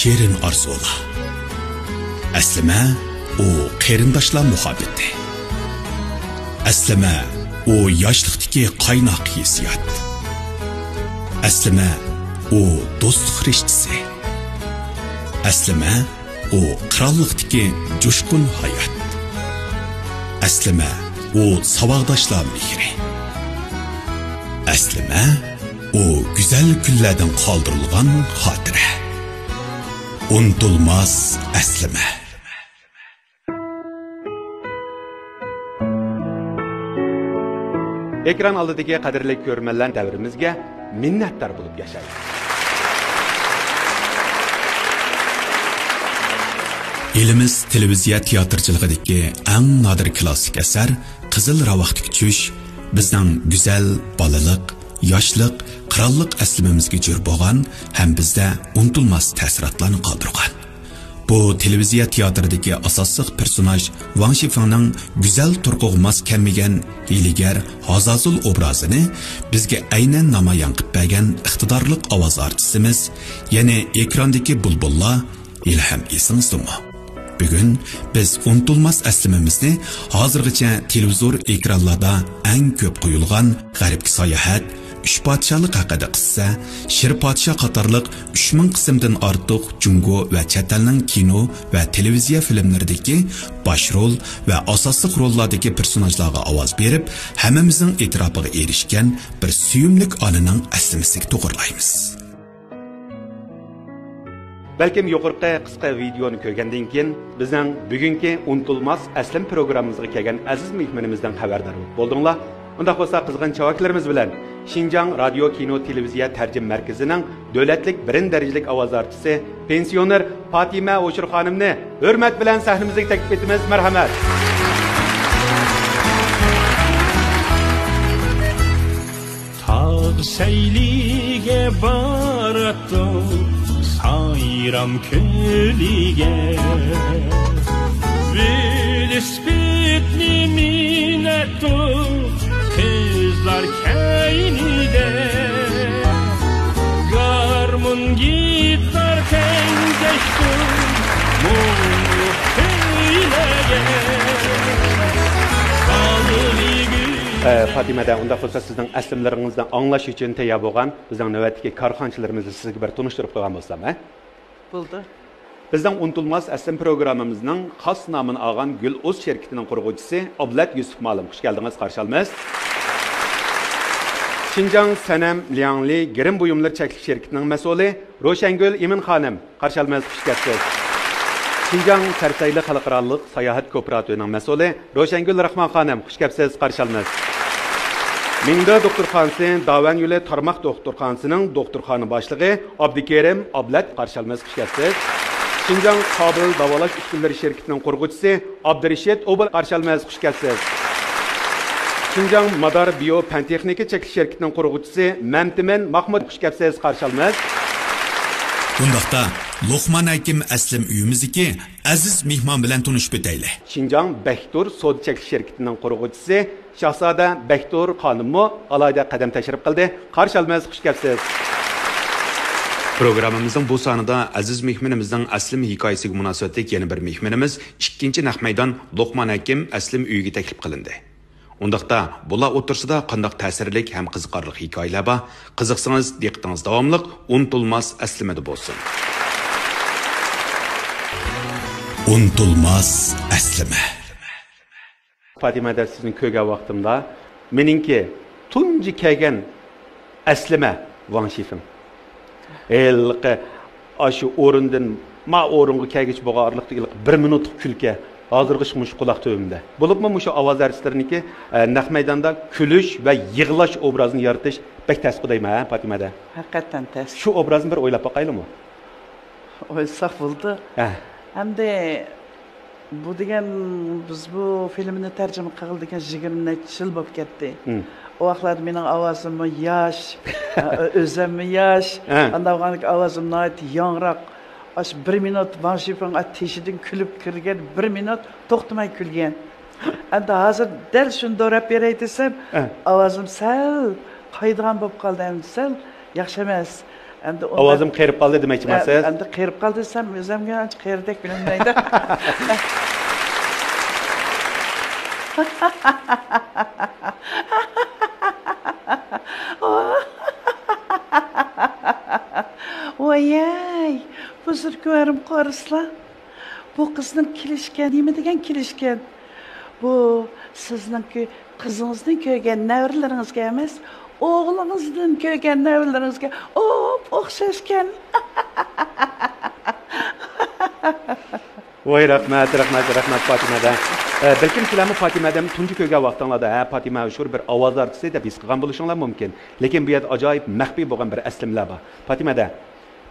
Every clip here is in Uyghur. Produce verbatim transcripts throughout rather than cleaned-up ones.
شېرىن ئارزۇلار. ئەسلىمە، ئۇ قېرىنداشلار مۇھەببىتى. ئەسلىمە، ئۇ ياشلىقتىكى قايناق ھېسسىيات. ئەسلىمە، ئۇ دوستلۇق رىشتىسى. ئەسلىمە، ئۇ قىرانلىقتىكى جۇشقۇن ھايات. ئەسلىمە، ئۇ ساۋاقداشلار مېھرى. ئەسلىمە، ئۇ گۈزەل كۈنلەردىن قالدۇرۇلغان خاتىرە. ئۇنتۇلماس ئەسلىمە. ئېكران ئالدىدىكى قەدىرلىك كۆرۈرمەنلەر، دەۋرىمىزگە مىننەتدار بولۇپ ياشايلى. ئېلىمىز تېلېۋىزىيە تىياتىرچىلىقىدىكى ئەڭ نادىر كلاسسىك ئەسەر قىزىل راۋاقتىكى چۈش بىزنىڭ گۈزەل بالىلىق، ياشلىق، قىرانلىق ئەسلىمىمىزگە جور بولغان ھەم بىزدە ئۇنتۇلماس تەسىراتلارنى قالدۇرغان. بۇ تېلېۋىزىيە تىياتىرىدىكى ئاساسلىق پېرسوناژ ۋاڭ شىفېڭنىڭ گۈزەل تۇرقىغا ماس كەلمىگەن ھىيلىگەر ھازازۇل ئوبرازىنى بىزگە ئەينەن نامايان قىلىپ بەرگەن ئىقتىدارلىق ئاۋاز ئارتىسىمىز، يەنى ئېكراندىكى بۇلبۇللار ھېلىھەم ئېسىڭىزدىمۇ؟ بۈگۈن بىز ئۇنتۇلماس ئەسلىمىمىزنى ھازىرغىچە تېلېۋىزور ئېكرانلاردا ئەڭ كۆپ قويۇلغان غەربكە ساياھەت، ئۈچ پادىشاھلىق ھەققىدە قىسسە، شىر پادىشاھ قاتارلىق ئۈچ مىڭ قىسىمدىن ئارتۇق جۇڭگو ۋە چەت ئەلنىڭ كىنو ۋە تېلېۋىزىيە فىلىملىرىدىكى باش رول ۋە ئاساسلىق روللاردىكى پېرسوناژلارغا ئاۋاز بېرىپ، ھەممىمىزنىڭ ئېتىراپىغا ئېرىشكەن بىر سۆيۈملۈك ئانىنىڭ ئەسلىمىسىگە توغرىلايمىز. بەلكىم يۇقىرىقى قىسقا ۋىدېئونى كۆرگەندىن كېيىن، بىزنىڭ بۈگۈنكى ئۇنتۇلماس ئەسلىمە پروگراممىمىزغا كەلگەن ئەزىز مېھمىنىمىزدىن خەۋەردار بولۇپ بولدۇڭلار. ئۇنداق بولسا، قىزغىن چاۋاكلىرىمىز بىلەن شىنجاڭ رادىيو كىنو تېلېۋىزىيە تەرجىمە مەركىزىنىڭ دۆلەتلىك بىرىنچى دەرىجىلىك ئاۋاز ئارتىسى، پېنسىيونېر پاتىمە ھوشۇر خانىمنى ھۆرمەت بىلەن سەھنىمىزگە تەكلىپ ئېتىمىز. مەرھەمەت! تاغ سەيلىگە باراتتۇق، سايرام كۆلىگە. ۋېلىسىپىتنى مىنەتتۇق، قىزلار كەينىدە. گارمون، گىتار تەڭدەشتۇق، مۇڭلۇق كۈيلەرگە. ئە، پاتىمەدە، ئۇنداق بولسا سىزنىڭ ئەسلىمىلىرىڭىزنى ئاڭلاش ئۈچۈن تەييار بولغان بىزنىڭ نۆۋەتتىكى كارخانىچىلىرىمىزنى سىزگە بىر تونۇشتۇرۇپ قويغان بولسام، ھە؟ بولدى. بىزنىڭ ئۇنتۇلماس ئەسلىم پروگراممىمىزنىڭ خاس نامىنى ئالغان گۈل ئۇز شىركىتىنىڭ قۇرغۇچىسى ئابلەت يۈسۈپ مۇئەللىم، خۇش كەلدىڭىز، قارشى ئالىمىز. شىنجاڭ سەنەم لياڭلى گىرىم بۇيۇملىرى چەكلىك شىركىتىنىڭ مەسئۇلى روشەنگۈل ئىمىن خانىم، قارشى ئالىمىز، خۇش كەپسىز. شىنجاڭ سەرسەيلى خەلقئارالىق ساياھەت كوپىراتىۋىنىڭ مەسئۇلى روشەنگۈل راخمان خانىم، خۇش كەپسىز، قارشى ئالىمىز. مىڭدې دوختۇرخانىسى، داۋەن يولى تارماق دوختۇرخانىسىنىڭ دوختۇرخانا باشلىقى ئابدۇكېرىم ئابلەت، قارشى ئالىمىز، خۇش كەپسىز. شىنجاڭ قابىل داۋالاش ئۈسكۈنىلىرى شىركىتىنىڭ قۇرغۇچىسى ئابدۇرېشىت ئوبۇل، قارشى ئالىمىز، خۇش كەپسىز. شىنجاڭ مادار بىيو پەن تېخنىكا چەكلىك شىركىتىنىڭ قۇرغۇچىسى مەمتىمىن ماخمۇت، خۇش كەپسىز، قارشى ئالىمىز. ئۇنداقتا، لوقمان ھەكىم ئەسلىم ئۆيىمىزدىكى ئەزىز مېھمان بىلەن تونۇشۇپ ئۆتەيلى. شىنجاڭ بەكتۇر سودا چەكلىك شىركىتىنىڭ قۇرغۇچىسى شاھزادە بەكتۇر خانىممۇ ئالاھىدە قەدەم تەشرىپ قىلدى. قارشى ئالىمىز، خۇش كەپسىز. پروگراممىمىزنىڭ بۇ سانىدا ئەزىز مېھمىنىمىزنىڭ ئەسلىم ھېكايىسىگە مۇناسىۋەتلىك يەنە بىر مېھمىنىمىز، ئىككىنچى نەق مەيدان لوقمان ھەكىم ئەسلىم ئۆيىگە تەكلىپ قىلىندى. ئۇنداقتا، بۇلار ئوتتۇرىسىدا قانداق تەسىرلىك ھەم قىزىقارلىق ھېكايىلەر بار؟ قىزىقسىڭىز، دىققىتىڭىز داۋاملىق ئۇنتۇلماس ئەسلىمىدە بولسۇن. ئۇنتۇلماس ئەسلىمە. پاتىمەدە سىزنى كۆرگەن ۋاقتىمدا، مېنىڭكى تۇنجى كەلگەن ئەسلىمە ۋاڭ شىفېڭ. ھېلىقى ئاشۇ ئورۇندىن ما ئورۇنغا كەلگۈچە بولغان ئارىلىقتا ھېلىقى بىر مىنۇتلۇق كۈلكە ھازىرغىچە مۇشۇ قۇلاق تۈۋىمدە. بولۇپمۇ مۇشۇ ئاۋاز ئارتىسلىرىنىڭكى، ئە، نەق مەيداندا كۈلۈش ۋە يىغلاش ئوبرازىنى يارىتىش بەك تەسكۇ دەيمەن، ھە، پاتىمەدە؟ ھەقىقەتەن تەس. شۇ ئوبرازنى بىر ئويلاپ باقايلىمۇ؟ ئويلىساق بولىدۇ. ھە. ئەمدى بۇ دېگەن، بىز بۇ فىلىمنى تەرجىمە قىلغىلى دېگەن يىگىرمە نەچچە يىل بولۇپ كەتتى. ھىم. ئۇ ۋاقىتلاردا مېنىڭ ئاۋازىممۇ ياش، ئۆزەممۇ ياش. ھە. ئانداق بولغاندىكىن ئاۋازىم ناھايىتى ياڭراق. ئاشۇ بىر مىنۇت ۋاڭ شىفېڭ تېشىدىن كۈلۈپ كىرگەن، بىر مىنۇت توختىماي كۈلگەن. ئەمدى ھازىر دەل شۇنى دوراپ بېرەي دېسەم، ھە، ئاۋازىم سەل قايىدىغان بولۇپ قالدى، ئەمدى سەل ياخشى ئەمەس. ئەمدى ئۇنداق ئاۋازىم قېرىپ قالدى دېمەكچىمەن سىز؟ ئەمدى قېرىپ قالدى دېسەم، ئۆزۈمگە ئانچە قېرىدەك بىلىنمەيدۇ. ۋايەي، بۇزرۇكۋارىم قورسىلا. بۇ قىزنىڭ كېلىشكەن، نېمە دېگەن كېلىشكەن؟ بۇ سىزنىڭكى قىزىڭىزدىن كۆرگەن نەۋرىلىرىڭىزگە ئەمەس، ئوغلىڭىزدىن كۆرگەن نەۋرىلىرىڭىزگە ئوپ ئوخشاشكەن. ۋاي، رەھمەت، رەھمەت، رەھمەت پاتىمەدە. ئە، بەلكىم سىلەرمۇ پاتىمەدەمنى تۇنجى كۆرگەن ۋاقتىڭلاردا، ھە، پاتىمە شۇ بىر ئاۋاز ئارتىسى دەپ ھېس قىلغان بولۇشۇڭلار مۇمكىن. لېكىن بۇ يەردە ئاجايىپ مەخپىي بولغان بىر ئەسلىمىلەر بار. پاتىمەدە،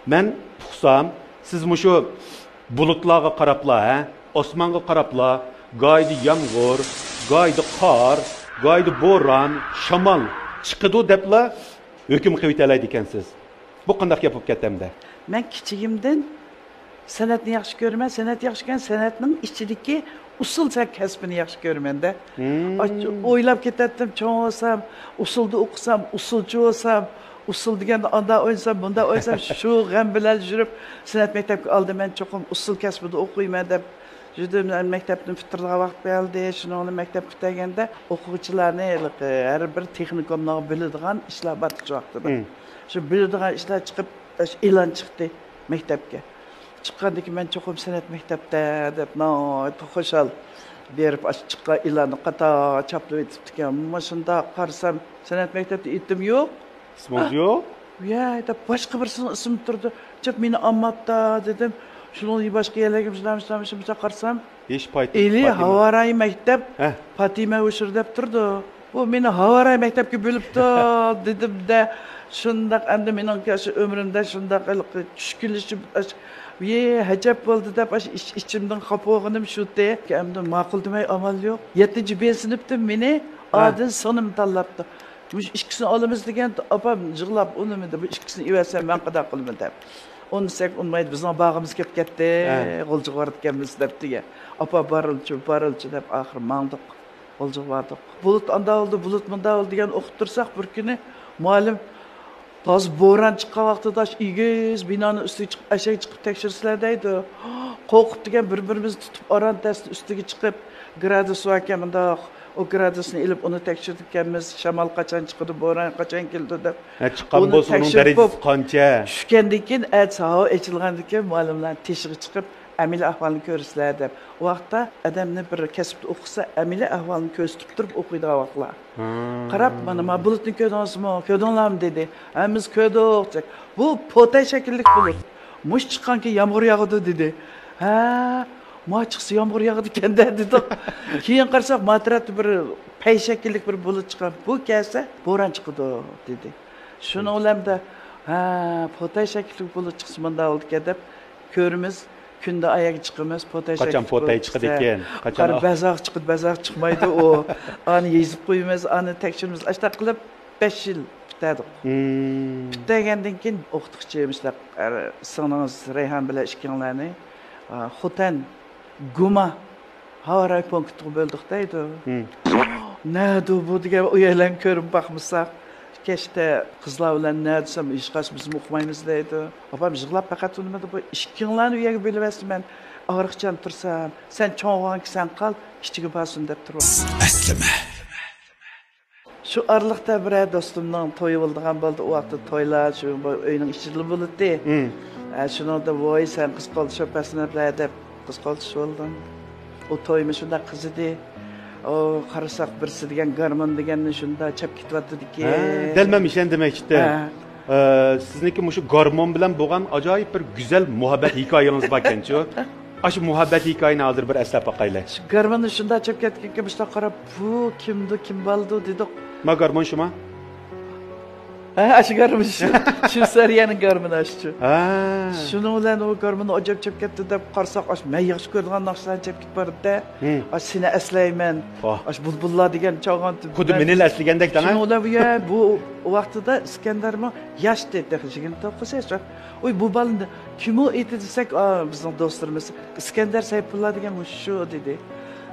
مەن ئۇقسام، سىز مۇشۇ بۇلۇتلارغا قاراپلا، ھە، ئاسمانغا قاراپلا، گايىدا يامغۇر، گايىدا قار، گايىدا بوران، شامال چىقىدۇ دەپلا ھۆكۈم قىلىۋېتەلەيدىكەنسىز. بۇ قانداق گەپ بولۇپ كەتتى ئەمدى؟ مەن كىچىكىمدىن سەنئەتنى ياخشى كۆرىمەن، سەنئەت ياخشى كۆرگەن، سەنئەتنىڭ ئىچىدىكى ئۇسسۇل سەن كەسپىنى ياخشى كۆرىمەن-دە. مم. ئاچ-، ئويلاپ كېتەتتىم، چوڭ بولسام، ئۇسسۇلدا ئوقۇسام، ئۇسسۇلچى بولسام، ئۇسسۇل دېگەندە ئاندا ئوينىسام، بۇندا ئوينىسام، شۇ غەم بىلەن يۈرۈپ، سەنئەت مەكتەپكە ئالدى مەن چوقۇم ئۇسسۇل كەسپىدە ئوقۇيمەن دەپ يۈردۈم. مەكتەپتىن پۈتتۈرىدىغان ۋاقىت كەلدى. شۇنىڭ بىلەن مەكتەپ پۈتتۈرگەندە ئوقۇغۇچىلارنى ھېلىقى ھەر بىر تېخنىكوملارغا بىلىدىغان ئىشلار بار شۇ ۋاقتىدا. مم. شۇ بىلىدىغان ئىشلار چىقىپ، ئاشۇ ئېلان چىقتى مەكتەپكە. چىققاندىن كېيىن مەن چوقۇم سەنئەت مەكتەپتە دەپ ناھايىتى خۇشال بېرىپ، ئاشۇ چىققان ئېلاننى قاتار چاپلىۋېتىپتىكەن. مانا شۇنداق قارىسام، سەنئەت مەكتەپتە ئېتىم يوق. ئىسمىڭىز يوق؟ يا، دەپ باشقا بىرسىنىڭ ئىسمى تۇرىدۇ. جىق مېنى ئالماپتا دېدىم. شۇنىڭ باشقا يەرلەرگە شۇنداق، شۇنداق، شۇنداق قارىسام، ھېچ پايدا ئېلى پاتىمە. ھاۋاراي مەكتەپ، ھە. پاتىمە ھوشۇر دەپ تۇرىدۇ. بۇ مېنى ھاۋاراي مەكتەپكە بۆلۈپتۇ دېدىم-دە، شۇنداق ئەمدى مېنىڭ شۇ ئۆمرۈمدە شۇنداق ھېلىقى چۈشكۈنلىشىپ، ئاش-، يې، ھەجەپ بولدى دەپ، ئاش-، ئىچ-، ئىچىمدىن خاپا بولغىنىم شۇتى. ئەمدى ماقۇل دېمەي ئامال يوق. يەتتىنچى بې سىنىپتىن مېنى ھە. ئادىل سىڭلىم تاللاپتۇ. مۇشۇ ئىككىسىنى ئالىمىز دېگەندە، ئاپام يىغلاپ، ئۇنىمىدى، بۇ ئىككىسىنى ئېۋەتسەم مەن قانداق قىلىمەن دەپ. ئۇنىسەك ئۇنىمايدۇ، بىزنىڭ باغىمىز كېلىپ كەتتى، ھە. غۇلجىغا بارىدىكەنمىز دەپ دېگەن. ئاپا بارىلىچۇ، بارىلىچۇ دەپ ئاخىرى ماڭدۇق. غۇلجىغا باردۇق. بۇلۇت ئاندا بولدى، بۇلۇت مۇندا بولدى دېگەن ئوقۇپ تۇرساق، بىر كۈنى مۇئەللىم تازا بوران چىققان ۋاقتىدا ئېگىز بىنانىڭ ئۈستىگە چىقىپ، ئەشەگە چىقىپ تەكشۈرسىلەر دەيدۇ. قورقۇپ دېگەن بىر-بىرىمىزنى تۇتۇپ ئاران تەستە ئۈستىگە چىقىپ، گرادۇس باركەن مۇنداق، ئۇ گرادۇسنى ئېلىپ ئۇنى تەكشۈرىدىكەنمىز، شامال قاچان چىقىدۇ، بوران قاچان كېلىدۇ دەپ. ھە، چىققان ئۇنى بولسا ئۇنىڭ تەكشۈرۈپ دەرىجىسى بولۇپ، قانچە؟ چۈشكەندىن كېيىن ئەتىسى ھاۋا ئېچىلغاندىن كېيىن مۇئەللىملەرنى تېشىغا چىقىپ، ئەمەلىي ئەھۋالنى كۆرىسىلەر دەپ. ئۇ ۋاقىتتا ئادەمنى بىر كەسىپتە ئوقۇسا، ئەمەلىي ئەھۋالنى كۆرسىتىپ تۇرۇپ ئوقۇيدىغان ۋاقىتلار. ھا. قاراپ، مانا، ما بۇلۇتنى كۆردىڭىزمۇ؟ كۆردۈڭلارمۇ؟ دېدى. ھەممىمىز كۆردۇق، دېسەك، بۇ پوتەي شەكىللىك بۇلۇت. مۇشۇ چىققانكىن يامغۇر ياغىدۇ، دېدى. ھە، ما چىقسا يامغۇر ياغىدىكەن-دە، دېدۇق. كېيىن قارىساق، ما تەرەپتە بىر پەي شەكىللىك بىر بۇلۇت چىققان. بۇ كەلسە، بوران چىقىدۇ، دېدى. شۇنىڭ بىلەن بىر، ھە، پوتەي شەكىللىك بۇلۇت چىقسا، مۇنداق بولىدىكەن، دەپ كۆرىمىز. كۈندە ئايەگە چىقىمىز، پوتەي قاچان شەكىللىك پوتەي بولۇپ چىقىدىكەن؟ چىقسا، قاچان قارا ئا- بەزاغ چىقىدۇ، بەزاغ چىقمايدۇ ئۇ. ئانى يېزىپ قويىمىز، ئانى تەكشۈرىمىز. ئاشتاق قىلىپ بەش يىل پۈتتەردۇق. مم. پۈتتەرگەندىن كېيىن ئوقۇتقۇچى مۇشۇنداق، ئەر، سىڭلىڭىز رەيھان بىلەن ئىككىڭلارنى، ئا، خوتەن، گۇما، ھاۋاراي پونكىتىغا بۆلدۇق دەيدۇ. مم. نەدۇ بۇ دېگەن، ئۇ يەرلەرنى كۆرۈپ باقمىساق. كەچتە قىزلار بىلەن نەدىسەم، ھېچقايسى بىزمۇ ئۇقمايمىز دەيدۇ. ئاپام يىغلاپ پەقەت ئۇنىمىدى، بۇ ئىككىڭلارنى ئۇ يەرگە بۆلۈۋەتسە مەن ئاغرىقچان تۇرسام، سەن چوڭ بولغانكى سەن قال، كىچىكى بارسۇن دەپ تۇرۇۋاتىمەن. ئەسلىمە. شۇ ئارىلىقتا بىرەر دوستۇمنىڭ تويى بولىدىغان بولدى. ئۇ ۋاقىتتا تويلار شۇ ئۆينىڭ ئىچىدىلا بولاتتى. مم. ئە، شۇنىڭدا، ۋوي، سەن قىز قولتۇشۇپ بەرسىنە بىلە دەپ قىز قولتۇش بولدۇم. ئۇ تويمۇ شۇنداق قىزىدى. ئۇ قارىساق بىرسى دېگەن گارمون دېگەننى شۇنداق چاپ كېتىۋاتىدىكەن. ھە، دەل مەن ئىشەن دېمەكچىدىم. ھە. ئە، سىزنىڭكى مۇشۇ گارمون بىلەن بولغان ئاجايىپ بىر گۈزەل مۇھەببەت ھېكايىڭىز باركەنچۇ؟ ئاشۇ مۇھەببەت ھېكايىنى ھازىر بىر ئەسلەپ باقايلى. شۇ گارموننى شۇنداق چاپ كەتكەنكەن، مۇشۇنداق قاراپ، بۇ كىمدۇ، كىم بالىدۇ دېدۇق. ما گارمون شۇما؟ ھە، ئاشۇ گارمون شۇ. شىۋېتسارىيەنىڭ گارمونى ئاشۇ. ھە. شۇنىڭ بىلەن ئۇ گارمون ئاجايىپ چاپ كەتتى دەپ قارىساق، ئاشۇ مەن ياخشى كۆرىدىغان ناخشىلارنى چاپ كېتىپ بارىدۇ-دە. ھىم. ئاشۇ سېنى ئەسلەيمەن. ۋاھ. ئاشۇ بۇلبۇللار دېگەن چالغان. خۇددى مېنىلا ئەسلىگەندەك دەڭە. شۇنىڭ بىلەن بۇ يە، بۇ ۋاقتىدا ئىسكەندەرمۇ ياش ئىدى، تېخى يىگىرمە توققۇز ياش. ئۇي، بۇ بالىنى كىم ئۇ ئېيتتى دېسەك، ئا، بىزنىڭ دوستلىرىمىز ئىسكەندەر سەيپۇللا دېگەن مۇشۇ دېدى.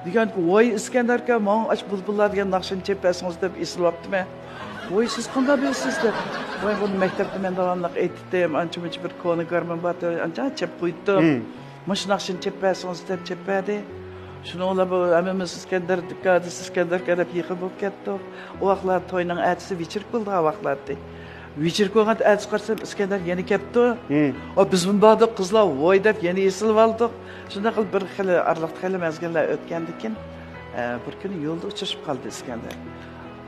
دېگەنكى، ۋاي ئىسكەندەر ئاكا، ماڭا ئاشۇ بۇلبۇللار دېگەن ناخشىنى چېلىپ بەرسىڭىز دەپ ئېسىلىۋاپتىمەن. ۋوي، سىز قانداق بىلىسىز دەپ. ۋاي، بۇنى مەكتەپتە مەن داۋاملىق ئېيتتىم، ئانچە-مۇنچە بىر كونا گارمون بار، ئانچە چېلىپ قويدۇم. مۇشۇ ناخشىنى چېلىپ بەرسىڭىز دەپ چېلىپ بەردى. شۇنىڭ بىلەن بۇ ھەممىمىز ئىسكەندەر ئاكا، ئىسكەندەر ئاكا دەپ يېقىن بولۇپ كەتتۇق. ئۇ ۋاقىتلار توينىڭ ئەتىسى ۋېچېركا بولىدىغان ۋاقىتلار ئىدى. ۋېچېركا بولغان ئەتىسى قارىسام، ئىسكەندەر يەنە كەپتۇ. ئا، بىزمۇ باردۇق، قىزلار ۋوي دەپ يەنە ئېسىلىپ ئالدۇق. شۇنداق قىلىپ بىر خېلى ئارىلىقتا خېلى مەزگىللەر ئۆتكەندىن كېيىن، ئە، بىر كۈنى يولدا ئۇچرىشىپ قالدى ئىسكەندەر.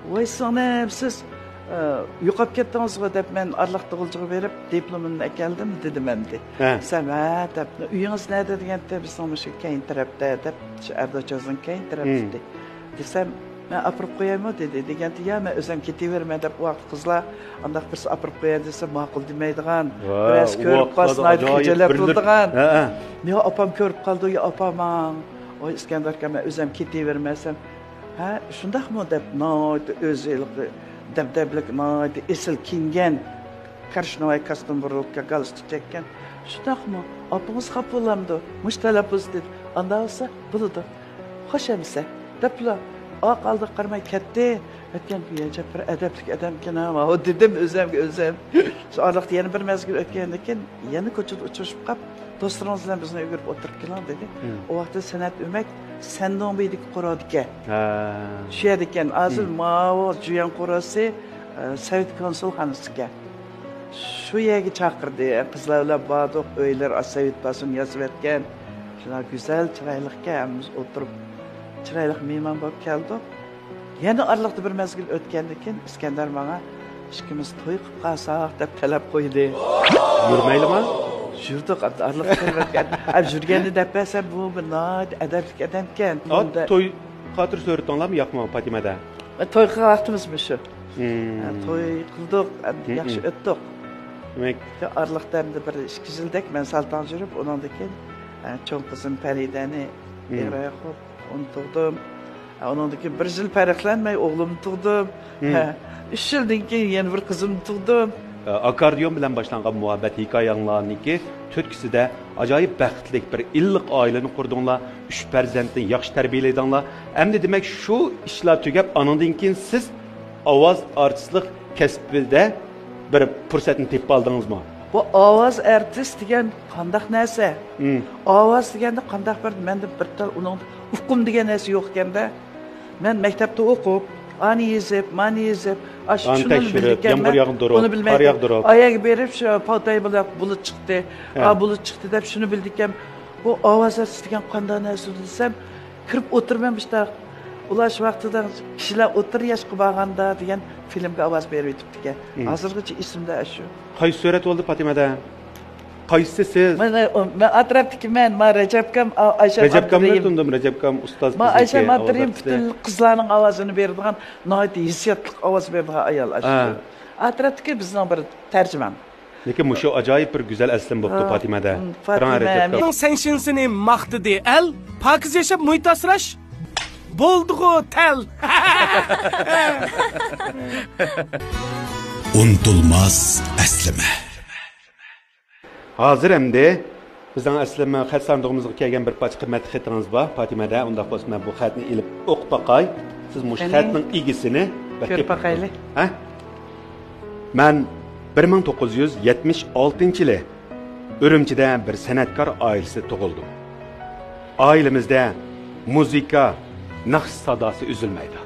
ۋاي سىڭلىم، سىز، ئە، يوقاپ كەتتىڭىزغۇ دەپ مەن ئارىلىقتا غۇلجىغا بېرىپ دىپلومۇمنى ئەكەلدىم دېدى مەندە. دېسەم، ھە دەپ، ئۆيىڭىز نەدە دېگەندە، بىزنىڭ مۇشۇ كەينى تەرەپتە دەپ، شۇ ئەردوچازنىڭ كەينى تەرەپتە. دېسەم، مەن ئاپىرىپ قويايمۇ دېدى. دېگەندە، يا مەن ئۆزەم كېتىۋېرىمەن دەپ، ئۇ ۋاقىت قىزلار ئانداق بىرسى ئاپىرىپ قوياي دېسە ماقۇل دېمەيدىغان، بىرەرسى كۆرۈپ قالسا ناھايىتى خىجالەت بولىدىغان. يا ئاپام كۆرۈپ قالىدۇ، يا ئاپام ماڭ. ۋاي ئىسكەندەر ئاكا، مەن ئۆزەم كېتىۋېرىمەن دېسەم، ھە، شۇنداقمۇ دەپ، ناھايىتى ئۆزى ھېلىقى دەبدەبىلىك، ناھايىتى ئېسىل كىيىنگەن، كارىشنوۋاي كاستيۇم بۇرۇلۇپ، گالستۇك چەككەن. شۇنداقمۇ؟ ئاپىڭىز خاپا بولامدۇ؟ مۇشۇ تەلەپپۇز دېدى. ئانداق بولسا بولىدۇ. خوش ئەمىسە، دەپلا ئارقا-ئالدىغا قارىماي كەتتى. ئۆتكەن كۈنى يەنە بىر ئەدەپلىك ئادەمكەن ھە، ماۋۇ دېدىم ئۆزەمگە ئۆزەم. شۇ ئارىلىقتا يەنە بىر مەزگىل ئۆتكەندىن كېيىن، يەنە كوچىدا ئۇچرىشىپ قاپ، دوستلىرىڭىز بىلەن بىزنى ئۆگىنىپ ئولتۇرۇپ كېلىڭ دېدى. ئۇ ۋاقىتتا سەنئەت ئۆمەك سەندۇڭبېيدىكى قورۇدىكەن. شۇ يەردىكەن. ھازىر ماۋۇ جۈيەن قورۇسى، ئە، سوۋېت كونسۇلخانىسىكەن. شۇ يەرگە چاقىردى. قىزلار بىلەن باردۇق، ئۆيلەر سوۋېت پاسون ياسىۋەتكەن. شۇنداق گۈزەل، چىرايلىقكەن، ھەممىمىز ئولتۇرۇپ، چىرايلىق مېھمان بولۇپ كەلدۇق. يەنە ئارىلىقتا بىر مەزگىل ئۆتكەندىن كېيىن، ئىسكەندەر ماڭا، ئىككىمىز توي قىلىپ قالساق، دەپ تەلەپ قويدى. يۈرمەيلىما؟ يۈردۇق، ئارىلىقتا خېلى ئۆتكەن. ئەپ يۈرگەننى دەپ بەرسەم، بۇ بىر ناھايىتى ئەدەپلىك ئادەمكەن. توي خاتىرە سۈرىتىڭلارمۇ ياقمۇ، پاتىمەدە؟ توي قىلغان ۋاقتىمىز مۇشۇ. توي قىلدۇق، ياخشى ئۆتتۇق. دېمەك، ئارىلىقتا ئەمدى بىر ئىككى يىلدەك مەن سالتاڭ يۈرۈپ، ئۇنىڭدىن كېيىن، ئە، چوڭ قىزىم پەرىدەنى ئېغىر ئاياغ قويۇپ، ئۇنى تۇغدۇم. ئە، ئۇنىڭدىن كېيىن بىر يىل پەرقلەنمەي ئوغلۇمنى تۇغدۇم. ئە، ئۈچ يىلدىن كېيىن يەنە بىر قىزىمنى تۇغدۇم. ئە، ئاكاردىيون بىلەن باشلانغان مۇھەببەت ھېكايەڭلارنىڭكى تۈرتكىسىدە ئاجايىپ بەختلىك بىر ئىللىق ئائىلىنى قۇردۇڭلار، ئۈچ پەرزەنتنى ياخشى تەربىيەلىدىڭلار. ئەمدى دېمەك شۇ ئىشلار تۈگەپ، ئانىڭدىن كېيىن سىز ئاۋاز ئارتىسلىق كەسپىدە بىر پۇرسەتنى تېپىپ ئالدىڭىزمۇ؟ بۇ ئاۋاز ئارتىس دېگەن قانداق نەرسە؟ ئاۋاز دېگەندە قانداق بىر، مەندە بىر تال ئۇنىڭ ئۇقۇم دېگەن نەرسە يوق ئىكەندە. مەن مەكتەپتە ئوقۇپ، ئانى يېزىپ، مانى يېزىپ، ئاشۇ ئانى شۇنى تەكشۈرۈپ، بىلىدىكەنمەن، يامغۇر ياغدۇرۇپ، ئۇنى بىلمەيمەن. قار ياغدۇرۇپ. ئايەرگە بېرىپ، شۇ پالتاي بىلەن بۇلۇت چىقتى. ھە. ئا، بۇلۇت چىقتى دەپ شۇنى بىلىدىكەن. بۇ ئاۋاز ئارتىس دېگەن قانداق نەرسە دېسەم، كىرىپ ئولتۇرىمەن مۇشتاق. ئۇلار شۇ ۋاقتىدا كىشىلەر ئوتتۇرا ياشقا بارغاندا دېگەن فىلىمگە ئاۋاز بېرىۋېتىپتىكەن. ھازىرغىچە ئېسىمدە ئاشۇ. قايسى سۈرەت بولدى پاتىمەدە؟ قايسى سىز؟ مانا، مەن ئەتراپتىكى مەن، ما رەجەپكام، ئا-، ئايشەم رەجەپكامنى ئابدۇرېھىم. تونۇدۇم، رەجەپكام ئۇستاز ما بىزنىڭكى ئايشەم ئابدۇرېھىم ئاۋازلىرى. پۈتۈن قىزلارنىڭ ئاۋازىنى بېرىدىغان ناھايىتى ھېسسىياتلىق ئاۋاز بېرىدىغان ئايال ئاشۇ. ھە. ئەتراپتىكى بىزنىڭ بىر تەرجىمان. لېكىن مۇشۇ ئاجايىپ بىر گۈزەل ئەسلىمە بوپتۇ ھە. پاتىمەدە. مم، قاراڭ، پاتىمە، رەجەپكام. سەڭشىنسىنى ماختىدى ئەل، پاكىز ياشاپ مۇھىت ئاسراش بولدىغۇ تەل. ئۇنتۇلماس ئەسلىمە. ھازىر ئەمدى بىزنىڭ ئەسلىمە خەت ساندۇقىمىزغا كەلگەن بىر پارچە قىممەتلىك خېتىڭىز بار، پاتىمەدە. ئۇنداق بولسا، مەن بۇ خەتنى ئېلىپ ئوقۇپ باقاي. سىز مۇشۇ قېنى. خەتنىڭ ئىگىسىنى بىر كۆرۈپ تېپىپ باقايلى. ھە؟ مەن بىر مىڭ توققۇز يۈز يەتمىش ئالتىنچى يىلى ئۈرۈمچىدە بىر سەنئەتكار ئائىلىسىدە تۇغۇلدۇم. ئائىلىمىزدە مۇزىكا، ناخشا ساداسى ئۈزۈلمەيدۇ.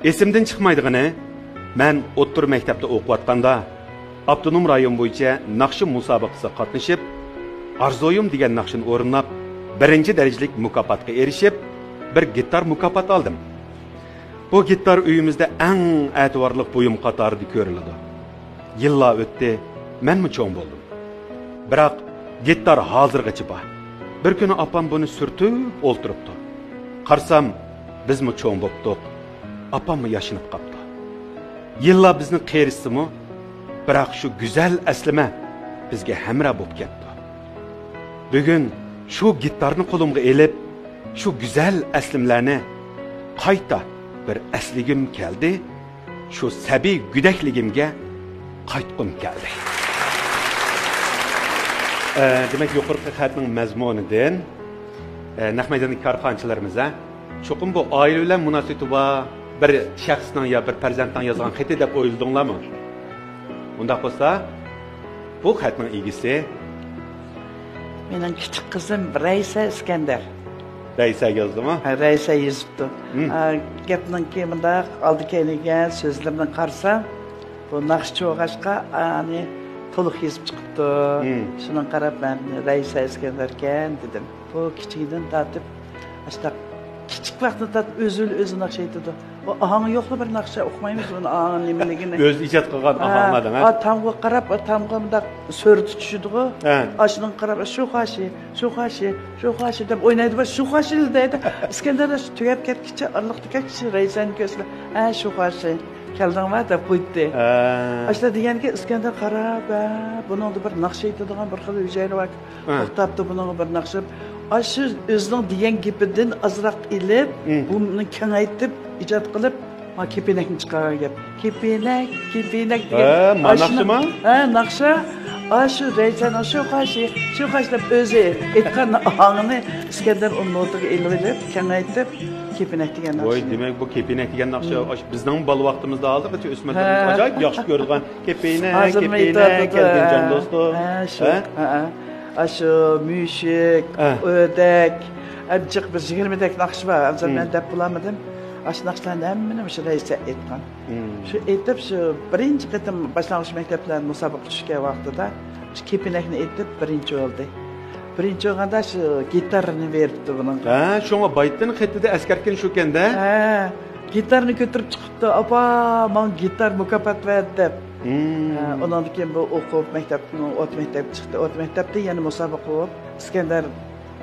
ئېسىمدىن چىقمايدىغىنى، مەن ئوتتۇرا مەكتەپتە ئوقۇۋاتقاندا، ئاپتونوم رايون بويىچە ناخشا مۇسابىقىسىگە قاتنىشىپ، ئارزۇيۇم دېگەن ناخشىنى ئورۇنلاپ، بىرىنچى دەرىجىلىك مۇكاپاتقا ئېرىشىپ، بىر گىتار مۇكاپاتى ئالدىم. بۇ گىتار ئۆيىمىزدە ئەڭ ئەتىۋارلىق بۇيۇم قاتارىدا كۆرۈلىدۇ. يىللار ئۆتتى، مەنمۇ چوڭ بولدۇم. بىراق گىتار ھازىرغىچە بار. بىر كۈنى ئاپام بۇنى سۈرتۈپ ئولتۇرۇپتۇ. قارىسام، بىزمۇ چوڭ بوپتۇق. ئاپاممۇ ياشىنىپ قاپتۇ. يىللار بىزنى قېرىتسىمۇ، بىراق شۇ گۈزەل ئەسلىمە بىزگە ھەمراھ بولۇپ كەپتۇ. بۈگۈن شۇ گىتارنى قولۇمغا ئېلىپ، شۇ گۈزەل ئەسلىمىلەرنى قايتا بىر ئەسلىگۈم كەلدى. شۇ سەبىي گۆدەكلىكىمگە قايتقۇم كەلدى. ئە، دېمەك، يۇقىرىقى خەتنىڭ مەزمۇنىدىن، ئە، نەق مەيداندىكى كارخانىچىلىرىمىز، ھە، چوقۇم بۇ ئائىلە بىلەن مۇناسىۋىتى بار، بىر شەخسنىڭ يا بىر پەرزەنتنىڭ يازغان خېتى دەپ ئويلىدىڭلارمۇ؟ ئۇنداق بولسا، بۇ خەتنىڭ ئىگىسى مېنىڭ كىچىك قىزىم رەيسە ئىسكەندەر. رەيسە يازدىمۇ؟ ھە، رەيسە يېزىپتۇ. ھىم. ئا، گەپنىڭكى مۇنداق، ئالدى كەينىگە سۆزلىرىنى قارىسام، بۇ ناخشىچى بولغاچقا، ئانى تولۇق يېزىپ چىقىپتۇ. ھىم. شۇنىڭغا قاراپ مەن رەيسە ئىسكەندەركەن دېدىم. بۇ كىچىكىدىن تارتىپ، ئاشۇنداق كىچىك ۋاقتىدىن تارتىپ ئۆزى بىلەن ئۆزى ناخشا ئېيتىدۇ. ئۇ ئاھاڭى يوقلا بىر ناخشا ئۇقمايمىز ئۇنى ئاھاڭى نېمىلىكىنى. ئۆزى ئىجاد قىلغان ھە، ئاھاڭلاردىن، ھە؟ ئا، تامغا قاراپ، ئا، تامغا مۇنداق سۈرىتى چۈشىدىغۇ. ھە. ئاشۇنىڭغا قاراپ، شۇ قاشى، شۇ قاشى، شۇ قاشى دەپ ئوينايدۇ. شۇ قاشى دەيدۇ. ئىسكەندەر ئاشۇ تۈگەپ كەتكىچە، ئارىلىقتا كەتكىچە رەيسەننى كۆرسىلە، ھە، شۇ قاشى. كەلدىڭما دەپ قويدى. ھە. ئاشۇنداق دېگەنكى ئىسكەندەر قاراپ، ھە، بۇنىڭدا بىر ناخشا ئېيتىدىغان بىر خىل ھۈجەيرە بار. ھە. توختاپتۇ بۇنىڭغا بىر ناخشا. ئاشۇ ئۆزىنىڭ دېگەن گېپىدىن ئازراق ئېلىپ، ھىم. بۇنى كېڭەيتىپ، ئىجاد قىلىپ، ما كېپىنەكنى چىقارغان گەپ. كېپىنەك، كېپىنەك دېگەن. ھە، ما ئاشۇنىڭ ناخشىما؟ ھە، ناخشا. ئاشۇ رەيسەننىڭ شۇ قاشى، شۇ قاشى دەپ ئۆزى ئېيتقان ئاھاڭىنى ئىسكەندەر ئۇ نوتىغا ئېلىۋېلىپ، كېڭەيتىپ، كېپىنەك دېگەن ۋاي، ناخشىنى. دېمەك، بۇ كېپىنەك دېگەن ناخشا، ھىم. ئاشۇ بىزنىڭ بالا ۋاقتىمىزدا ھازىرغىچە ئۆسمۈرلىرىمىز ھە. ئاجايىپ ياخشى كۆرىدىغان كېپىنەك، ھازىرمۇ كېپىنەك، ئېيتىلىدۇ. كەلگىن جان دوستۇم. ھە، شۇ. ھە؟ ھە، ھە. ئاشۇ مۈشۈك، ھە. ئۆدەك، ئەبجىق بىر يىگىرمە دەك ناخشا بار. ھازىر مم. مەن دەپ بولالمىدىم. ئاشۇ ناخشىلارنى ھەممىنى مۇشۇ رەيسە ئېيتقان. مم. شۇ ئېيتىپ، شۇ بىرىنچى قېتىم باشلانغۇچ مەكتەپلەر مۇسابىقە چۈشكەن ۋاقتىدا شۇ كېپىنەكنى ئېيتىپ بىرىنچى بولدى. بىرىنچى بولغاندا شۇ گىتارنى بېرىپتۇ بۇنىڭغا. ھە، شۇڭا بايىتتىن خېتىدە ئەسكەرتكەن شۇكەن-دە. ھە، گىتارنى كۆتۈرۈپ چىقىپتۇ، ئاپا، ماڭا گىتار مۇكاپات بەردى دەپ. مم. ھە، ئۇنىڭدىن كېيىن بۇ ئوقۇپ، مەكتەپتىن ئوتتۇرا مەكتەپكە چىقتى. ئوتتۇرا مەكتەپتە يەنە مۇسابىقە بولۇپ، ئىسكەندەر،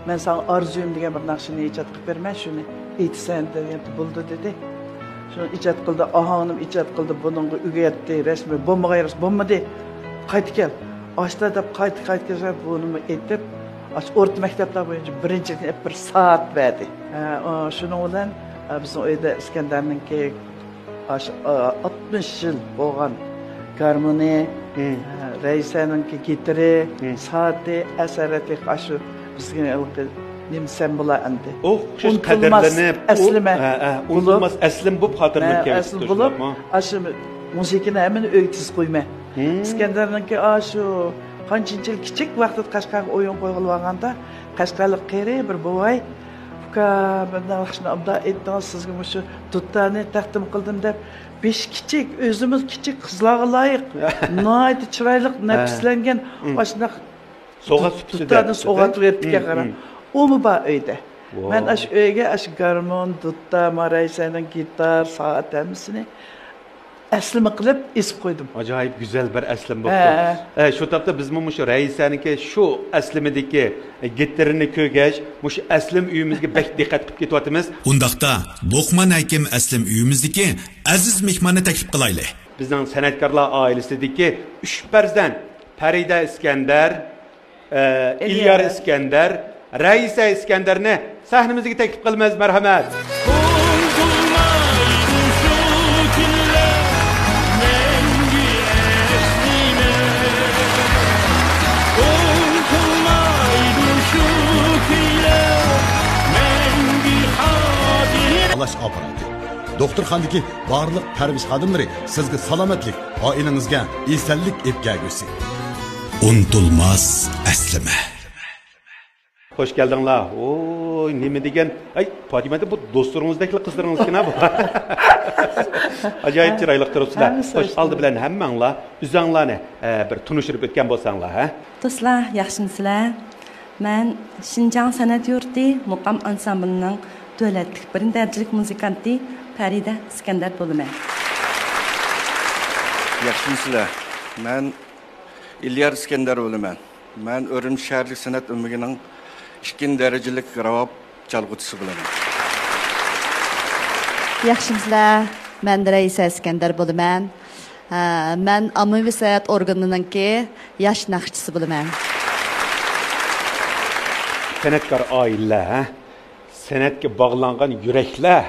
مەن ساڭا ئارزۇيۇم دېگەن بىر ناخشىنى ئىجاد قىلىپ بېرىمەن، شۇنى ئېيتىسەن دېگەندە، بولىدۇ دېدى. شۇنى ئىجاد قىلدى، ئاھاڭنىمۇ ئىجاد قىلدى، بۇنىڭغا ئۆگەتتى، رەسمىي بولمىغان يەرسى بولمىدى، قايتا كەل، ئاشتا دەپ قايتا قايتا كەلسە، بۇنىمۇ ئېيتىپ، ئاشۇ ئورتا مەكتەپلەر بويىچە بىرىنچىلىكنى ئېلىپ بىر سائەت بەردى. ھە، ئۇ، شۇنىڭ بىلەن، ئە، بىزنىڭ ئۆيدە ئىسكەندەرنىڭكى ئاشۇ، ئا، ئاتمىش يىل بولغان گارمونى، مم. ئا، رەيسەنىڭكى گىتىرى، مم. سائىتى، ئەسەر ئەتىقى ئاشۇ بىزگە ھېلىقى نېمە دېسەم بولا ئەمدى. ئۇنتۇلماس قەدىرلىنىپ، ئەسلىمە ھە، ھە، بولۇپ، ئۇنتۇلماس ئەسلىم بولۇپ خاتىرىلىنىپ ھە، كېلىۋاتىدۇ، ئەسلىم بولۇپ، شۇنداقمۇ؟ ئاشۇ مۇزىكىنى ھەممىنى ئۆيگە تىزىپ قويىمەن. مم. ئىسكەندەرنىڭكى ئاشۇ قانچىنچە يىل كىچىك ۋاقتىدا قەشقەرگە ئويۇن قويغىلى بارغاندا، قەشقەرلىك قېرى بىر بوۋاي، ئۇكا، بىر ناخشىنى ئابدان ئېيتتىڭىز، سىزگە مۇشۇ دۇتارنى تەقدىم قىلدىم دەپ، بېشى كىچىك، ئۆزىمۇ كىچىك، قىزلارغا لايىق، ناھايىتى چىرايلىق، ھە. نەپىسلەنگەن، مم. ئاشۇنداق سوۋغات سۈپىتى دۇتارنى دەپ سوۋغات بېرىپتىكەن، مم، قارا. مم. ئۇمۇ بار ئۆيدە. ۋاۋ. مەن ئاشۇ ئۆيگە ئاشۇ گارمون، دۇتار، ما رەيسەننىڭ گىتار، سائەت ھەممىسىنى ئەسلىمە قىلىپ ئېسىپ قويدۇم. ئاجايىپ گۈزەل بىر ئەسلىمە بوپتۇ. ھە. ئە، شۇ تاپتا بىزمۇ مۇشۇ رەيسەنىڭكى شۇ ئەسلىمىدىكى، ئە، گىتىرىنى كۆرگەچ، مۇشۇ ئەسلىمە ئۆيىمىزگە بەك دىققەت قىلىپ كېتىۋاتىمىز. ئۇنداقتا، لوقمان ھەكىم ئەسلىمە ئۆيىمىزدىكى ئەزىز مېھماننى تەكلىپ قىلايلى. بىزنىڭ سەنئەتكارلار ئائىلىسىدىكى ئۈچ پەرزەنت، پەرىدە ئىسكەندەر، ئە، ئىليار ئىليار ئىسكەندەر، رەيسە ئىسكەندەرنى سەھنىمىزگە تەكلىپ قىلىمىز، مەرھەمەت. ئۇنتۇلمايدۇ شۇ كۈنلەر، مەڭگۈ ئەسلىمە. ئۇنتۇلمايدۇ شۇ كۈنلەر، مەڭگۈ خاتىرە. ئالاش ئاپپاراتى. دوختۇرخانىدىكى بارلىق پەرۋىش خادىملىرى سىزگە سالامەتلىك، ئائىلىڭىزگە ئېسەنلىك ئېلىپ كەلگۈسى. ئۇنتۇلماس ئەسلىمە. خوش كەلدىڭلار. ۋوي، نېمە دېگەن. ئەي، پاتىمەدىن بۇ دوستلىرىڭىزدەكلا قىزلىرىڭىزكەن-ھە بۇ. ئاجايىپ چىرايلىق تۇرۇپسىلەر. ھەممىسى خوش، ئالدى بىلەن ھەممەڭلار ئۆزەڭلارنى، ئە، بىر تونۇشتۇرۇپ ئۆتكەن بولساڭلار، ھە؟ دوستلار، ياخشىمۇسىلەر؟ مەن شىنجاڭ سەنئەت يۇرتى مۇقام ئانسامبىلىنىڭ دۆلەتلىك بىرىنچى دەرىجىلىك مۇزىكانتى پەرىدە ئىسكەندەر بولىمەن. ياخشىمۇسىلەر؟ مەن ئىليار ئىسكەندەر بولىمەن. مەن ئۈرۈمچى شەھەرلىك سەنئەت ئۆمىكىنىڭ ئىككىنچى دەرىجىلىك راۋاب چالغۇچىسى بولىمەن. ياخشىمۇسىلەر؟ مەن رەئىسە ئىسكەندەر بولىمەن. ھە، مەن ئاممىۋى سەنئەت ئورگىنىنىڭكى ياش ناخشىچىسى بولىمەن. سەنئەتكار ئائىلىلەر، ھە؟ سەنئەتكە باغلانغان يۈرەكلەر.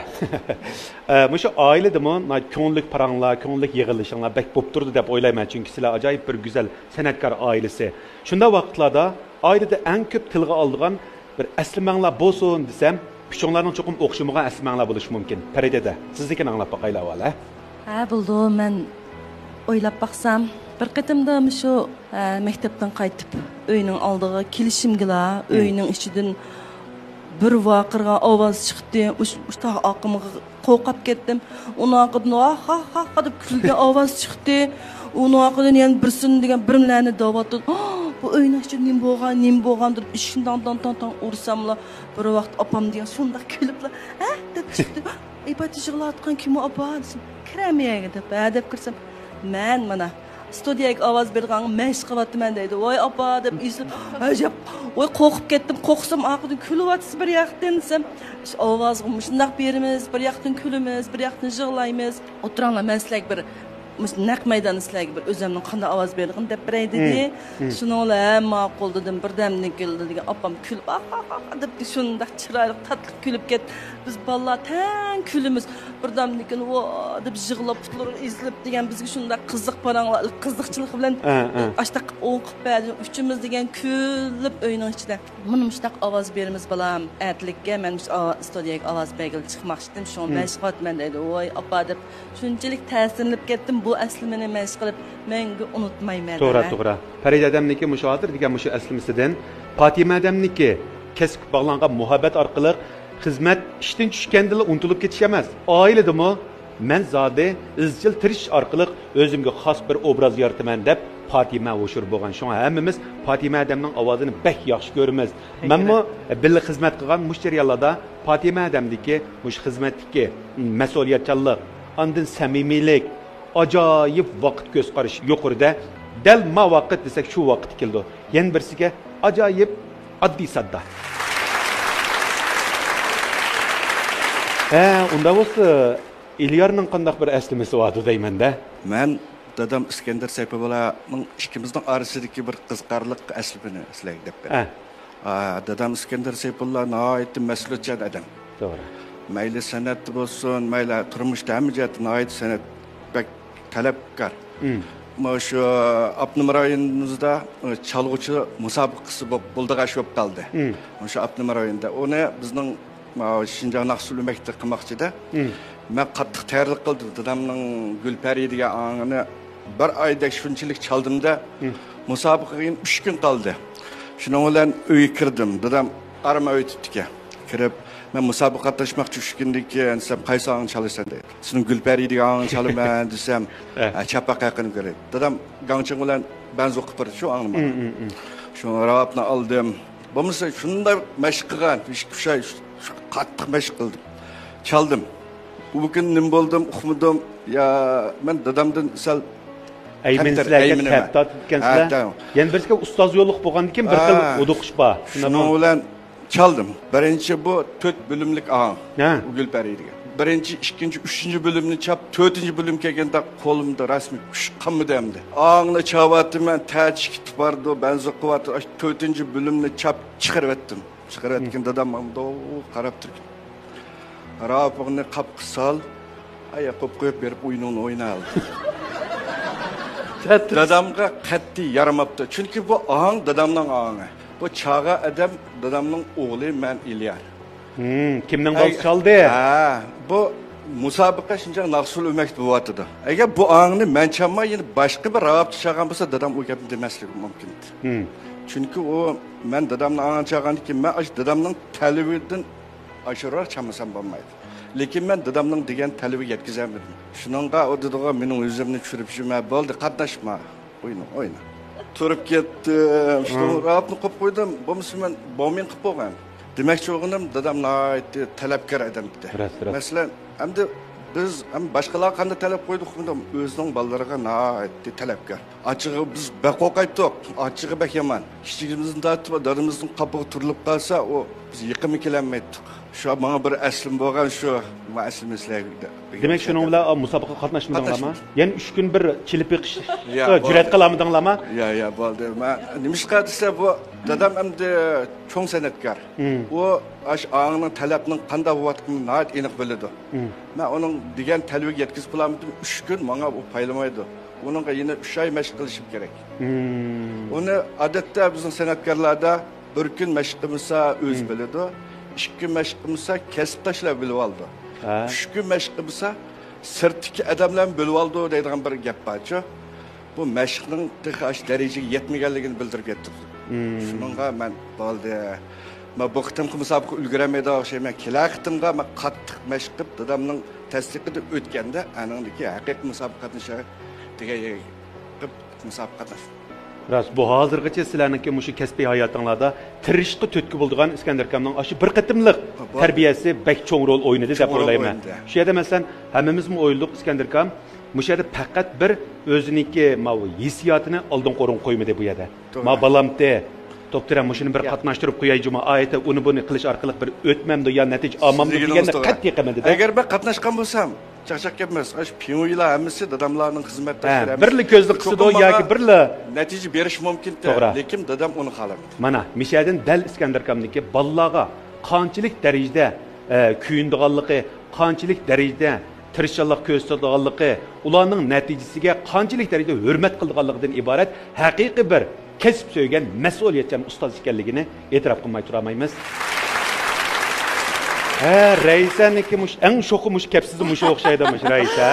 ئە، مۇشۇ ئائىلىدىمۇ ناھايىتى كۆڭۈللۈك پاراڭلار، كۆڭۈللۈك يىغىلىشىڭلار بەك بوپ تۇرىدۇ دەپ ئويلايمەن، چۈنكى سىلەر ئاجايىپ بىر گۈزەل سەنئەتكار ئائىلىسى. شۇنداق ۋاقىتلاردا ئائىلىدە ئەڭ كۆپ تىلغا ئالىدىغان بىر ئەسلىمەڭلار بولسۇن دېسەم، ئۈچۈڭلارنىڭ چوقۇم ئوخشىمىغان ئەسلىمەڭلار بولۇشى مۇمكىن. پەرىدە، سىزنىڭكىنى ئاڭلاپ باقايلى ئاۋۋال، ھە؟ ھە، بولىدۇ. مەن ئويلاپ باقسام، بىر قېتىمدا مۇشۇ، ھە، مەكتەپتىن قايتىپ ئۆينىڭ ئالدىغا كېلىشىمگىلا، مم. ئۆينىڭ ئىچىدىن بىر ۋارقىرىغان ئاۋاز چىقتى. مۇش-، مۇشۇنداق ئاقىمىغا قورقۇپ كەتتىم. ئۇنىڭ ئارقىدىن ۋاھ، ھاھ، ھاھ، ھاھ دەپ كۈلگەن ئاۋاز چىقتى. ئۇنىڭ ئارقىدىن يەنە بىرسىنى دېگەن بىرمىلەرنى دەۋاتىدۇ. بۇ ئۆينىڭ ئىچىدە نېمە بولغان، نېمە بولغان دەپ ئىشىكنى داڭ، داڭ، داڭ، داڭ ئۇرساملا، بىر ۋاقىت ئاپام دېگەن شۇنداق كۈلۈپلا، ھە دەپ چىقتى. ئەي، پاتى يىغلاۋاتقان كىم ئۇ ئاپا دېسەم، كىرەم يەرگە دەپ، ھە دەپ كىرسەم، مەن مانا ستۇدىيەگە ئاۋاز بېرىدىغانغا مەشىق قىلىۋاتىمەن دەيدۇ. ۋاي ئاپا دەپ ئېسىلىپ، ئەجەب، ۋاي قورقۇپ كەتتىم، قورقسام ئارقىدىن كۈلۈۋاتىسىز بىر ياقتىن دېسەم، ئاۋازغا مۇشۇنداق بېرىمىز، بىر ياقتىن كۈلىمىز، بىر ياقتىن يىغلايمىز. ئولتۇراڭلار، مەن سىلەرگە بىر مۇشۇ نەق مەيداندا سىلەرگە بىر ئۆزۈمنىڭ قانداق ئاۋاز بېرىدىغىنى دەپ بېرەي دېدى. مم، مم. شۇنىڭ بىلەن ھە ماقۇل دېدىم. بىردەمدىن كېيىن دېگەن ئاپام كۈلۈپ، ئاھ، ئاھ، ئاھ، ئاھ دەپ شۇنداق چىرايلىق، تاتلىق كۈلۈپ كەتتى. بىز بالىلار تەڭ كۈلىمىز. بىردەمدىن كېيىن ۋا دەپ يىغلاپ پۇتلىرىغا ئېسىلىپ دېگەن بىزگە شۇنداق قىزىق پاراڭلار، قىزىقچىلىق بىلەن ھە، ھە. ئاشتاق ئوڭ قىلىپ بەردى. ئۈچىمىز دېگەن كۈلۈپ ئۆينىڭ ئىچىدە. مانا مۇشۇنداق ئاۋاز بېرىمىز بالام. ئەتىلىككە مەن مۇشۇ ئاۋا-، ستۇدىيەگە ئاۋاز بەرگىلى چىقماقچىدىم. شۇڭا مم. مەشىق قىلىۋاتىمەن دەيدۇ. ۋاي ئاپا دەپ شۇنچىلىك تەسىرلىنىپ كەتتىم. بۇ ئەسلىمىنى مەشىق قىلىپ مەڭگۈ ئۇنتۇمايمەن. توغرا، توغرا. پەرىدە ھەدەمنىكى مۇشۇ ھازىر دېگەن مۇشۇ ئەسلىمىسىدىن، پاتىمە ھەدەمنىكى كەسىپكە باغلانغان مۇھەببەت ئارقىلىق خىزمەت ئىشتىن چۈشكەندىلا ئۇنتۇلۇپ كېتىش ئەمەس. ئائىلىدىمۇ مەن زادى ئىزچىل تىرىشىش ئارقىلىق ئۆزۈمگە خاس بىر ئوبراز يارىتىمەن دەپ پاتىمە ھوشۇر بولغان. شۇڭا ھەممىمىز پاتىمە ھەدەمنىڭ ئاۋازىنى بەك ياخشى كۆرىمىز. مەنمۇ بىللە خىزمەت قىلغان مۇشۇ جەريانلاردا پاتىمە ھەدەمدىكى مۇشۇ خىزمەتتىكى مەسئۇلىيەتچانلىق، ئاندىن سەمىمىيلىك، ئاجايىپ ۋاقىت كۆز قارىشى يۇقىرىدا. دەل ما ۋاقىت دېسەك شۇ ۋاقىت كېلىدۇ. يەنە بىرسىگە ئاجايىپ ئاددىي ساددا. ھە، ئۇنداق بولسا ئېلىيارنىڭ قانداق بىر ئەسلىمىسى بارىدۇ دەيمەن-دە. مەن دادام ئىسكەندەر سەيپۇللانىڭ ئىككىمىزنىڭ ئارىسىدىكى بىر قىزىقارلىق ئەسلىمىنى سىلەرگە دەپ بېرەي. ھە. ئا، دادام ئىسكەندەر سەيپۇللا ناھايىتى مەسئۇلىيەتچان ئادەم. توغرا. مەيلى سەنئەتتە بولسۇن، مەيلى تۇرمۇشتا ھەممە جەھەتتە ناھايىتى سەنئەت بەك تەلەپكار. مم. مۇشۇ ئاپتونوم رايونىمىزدا چالغۇچى مۇسابىقىسى بولۇپ، بولىدىغان ئىش بولۇپ قالدى. مم. مۇشۇ ئاپتونوم رايوندا. ئۇنى بىزنىڭ ماۋۇ شىنجاڭ ناخشا ئۇسسۇل ئۆمەكتە قىلماقچىدە. مم. مەن قاتتىق تەييارلىق قىلدىم. دادامنىڭ گۈلپەرى دېگەن ئاڭىنى بىر ئايدەك شۇنچىلىك چالدىمدە، مم. مۇسابىقىگە يەنە ئۈچ كۈن قالدى. شۇنىڭ بىلەن ئۆيگە كىردىم. دادام ئارام ئۆتۈپتىكەن. كىرىپ، مەن مۇسابىقىگە قاتناشماقچى ئۈچ كۈندىن كېيىن دېسەم، قايسى ئاڭنى چالىسەن دەيدۇ. سېنىڭ گۈلپەرى دېگەن ئاڭنى چالىمەن دېسەم، ھە. ھە، چاپاق ھەققىنى كۆرەي. دادام گاڭچىڭ بىلەن بەنزۇ قىلىپ بېرىدۇ شۇ ئاڭنى ماڭا. مم، مم، مم. شۇ راۋابنى ئالدىم. بولمىسا شۇنداق مەشىق قىلغان، ئىككى ئۈچ ئاي شۇ، شۇ قاتتىق مەشىق قىلدىم. چالدىم. ئۇ كۈنى نېمە بولدۇم، ئۇقمىدىم. يا، مەن دادامدىن سەل ئەيمىنىسىلەر، ئەيمىنىمەن. تەپ تارتىپ كەتكەنسىلەر. ھە، تەڭ. يەنە بىرسىگە ئۇستاز يوللۇق بولغاندىن كېيىن بىر خىل ھە. ھودۇقۇش بار. شۇنىڭ بىلەن چالدىم. بىرىنچى بۇ تۆت بۆلۈملۈك ئاڭ. ھە. ئۇ گۈلپەرى دېگەن. بىرىنچى، ئىككىنچى، ئۈچىنچى بۆلۈمنى چاپ، تۆتىنچى بۆلۈم كەلگەندە قولۇمدا رەسمىي كۈچ قالمىدى ئەمدى. ئاڭنى چاۋاتىمەن، تەتۈشكە بارىدۇ، بەنزۇ قىلىۋاتىدۇ. ئاشۇ تۆتىنچى بۆلۈمنى چاپ چىقىرىۋەتتىم. چىقىرىۋەتكەن دادام ماڭا قاراپ تۇرۇپ، راپىغنى قاپقا سال، ئايا قوپ قويۇپ بېرىپ ئويۇنۇڭنى ئوينا. دادامغا قەتئىي يارىماپتۇ. چۈنكى بۇ ئاڭ دادامنىڭ ئاڭى. بۇ چاغا ئادەم دادامنىڭ ئوغلى، مەن ئېلىيار. ھىم، كىمنىڭ ئەي، بالىسى چالدى؟ ھە، بۇ مۇسابىقە شىنجاڭ ناخشا ئۇسسۇل ئۆمەكتە بولۇۋاتىدۇ. ئەگەر بۇ ئاڭنى مەن چالماي، يەنە باشقا بىر راۋابچى چالغان بولسا، دادام ئۇ گەپنى دېمەسلىكى مۇمكىن ئىدى. ھىم. چۈنكى ئۇ، مەن دادامنىڭ ئاڭىنى چالغاندىن كېيىن، مەن ئاشۇ دادامنىڭ تەلىپىدىن ئاشۇراق چالمىسام بولمايدۇ. لېكىن مەن دادامنىڭ دېگەن تەلىپىگە يەتكۈزەلمىدىم. شۇنىڭغا ئۇ دېدىغۇ، مېنىڭ ئۆزۈمنى چۈشۈرۈپ يۈرمە، بولدى، قاتناشما. ئوينا، ئوينا. تۇرۇپ كەتتىم. شۇ ھە. راۋابنى قويۇپ قويدۇم. بولمىسا مەن بولمايمەن قىلىپ قويغان. دېمەكچى بولغىنىم، دادام ناھايىتى تەلەپكار ئادەم ئىدى. راست، راست. مەسىلەن، ئەمدى بىز ھەم باشقىلارغا قانداق تەلەپ قويدۇق، ئۇنداق ئۆزىنىڭ بالىلىرىغا ناھايىتى تەلەپكار. ئاچچىقىغا بىز بەك قورقايتتۇق. ئاچچىقى بەك يامان. كىچىكىمىزدىن تارتىپ دادىمىزنىڭ قاپىغا تۈرۈلۈپ قالسا، ئۇ بىز يېقىنمۇ كېلەلمەيتتۇق. شۇ ماڭا بىر ئەسلىمە بولغان شۇ، ما ئەسلىمە سىلەرگە دە-، دېمەك، شۇنىڭ بىلەن، ئا، مۇسابىقىگە قاتناشمىدىڭلارمۇ؟ قاتناشمىدىم. يەنە ئۈچ كۈن بىر چېلىپ بېقىش، يا، ئا، بولدى. جۈرئەت قىلالمىدىڭلارمۇ؟ يا، يا، بولدى. مەن نېمىشقا دېسە، بۇ دادام ئەمدى چوڭ سەنئەتكار. مم. ئۇ ئاشۇ ئاڭنىڭ تەلەپنىڭ قانداق بولۇۋاتقىنىنى ناھايىتى ئېنىق بىلىدۇ. مم. مەن ئۇنىڭ دېگەن تەلىپىگە يەتكۈزۈپ بولالمىدىم. ئۈچ كۈن ماڭا ئۇ پايلىمايدۇ. ئۇنىڭغا يەنە ئۈچ ئاي مەشىق قىلىشىم كېرەك. مم. ئۇنى ئادەتتە بىزنىڭ سەنئەتكارلاردا بىر كۈن مەشىق قىلمىسا ئۆزى مم. بىلىدۇ. ئىككى كۈن مەشىق قىلمىسا، كەسىپداشلار بىلىۋالىدۇ. ھە. ئۈچ كۈن مەشىق قىلمىسا، سىرتتىكى ئادەملەرمۇ بىلىۋالىدۇ دەيدىغان بىر گەپ بارچۇ. بۇ مەشىقنىڭ تېخى ئاشۇ دەرىجىگە يەتمىگەنلىكىنى بىلدۈرۈپ يەتتۈردى. مم. شۇنىڭغا مەن بولدى. مەن بۇ قېتىمقى مۇسابىقە ئۈلگۈرەلمەيدىغان ئوخشايمەن. كېلەر قېتىمغا مەن قاتتىق مەشىق قىلىپ، دادامنىڭ تەستىقىدىن ئۆتكەندە، ئانىڭدىكى ھەقىقىي مۇسابىقە قاتنىشىشقا تېگىشلىك قىلىپ مۇسابىقە قاتناش. راست، بۇ ھازىرغىچە سىلەرنىڭكى مۇشۇ كەسپىي ھاياتىڭلاردا تىرىشقا تۈرتكە بولىدىغان ئىسكەندەر ئاكامنىڭ ئاشۇ بىر قېتىملىق بۇ تەربىيەسى بەك چوڭ رول ئوينىدى دەپ چوڭ رول ئويلايمەن. ئوينىدى. شۇ يەردە، مەسىلەن، ھەممىمىزمۇ ئويلىدۇق، ئىسكەندەر ئاكام مۇشۇ يەردە پەقەت بىر ئۆزىنىڭكى ماۋۇ ھېسسىياتىنى ئالدىنقى ئورۇنغا قويمىدى بۇ يەردە. توغرا. ما بالامتى، دوكتور، مۇشۇنى بىر ياق. قاتناشتۇرۇپ قوياي جۇما، ئايەتە ئۇنى بۇنى قىلىش ئارقىلىق بىر ئۆتمەمدۇ يا نەتىجە ئالمامدۇ سىز دېگىنىڭىز دېگەننى توغرا. قەتئىي قىلمىدى-دە. ئەگەر مەن قاتناشقان بولسام، چاقچاق كەتمەس. ئاشۇ پىڭيۇيلار ھەممىسى داداملارنىڭ خىزمەتداشلىرى ھە، ھەممىسى. بىرلا كۆزنى قىسىدۇ چوقۇم ياكى ماڭا بىرلا نەتىجە بېرىشى مۇمكىن. توغرا. لېكىن دادام ئۇنى خالىمىدى. مانا، مىشەدىن دەل ئىسكەندەر ئاكامدىكى بالىلارغا قانچىلىك دەرىجىدە، ئە، كۆيۈنىدىغانلىقى، قانچىلىك دەرىجىدە تىرىشچانلىق كۆرسىتىدىغانلىقى، ئۇلارنىڭ نەتىجىسىگە قانچىلىك دەرىجىدە ھۆرمەت قىلىدىغانلىقىدىن ئىبارەت ھەقىقىي بىر كەسىپ سۆيگەن مەسئۇلىيەتچان ئۇستاز ئىكەنلىكىنى ئېتىراپ قىلماي تۇرالمايمىز. ھە، رەئىسەنىڭكى مۇش-، ئەڭ شوخى مۇشۇ كەپسىزى مۇشۇ ئوخشايدۇ، مۇشۇ رەئىسە.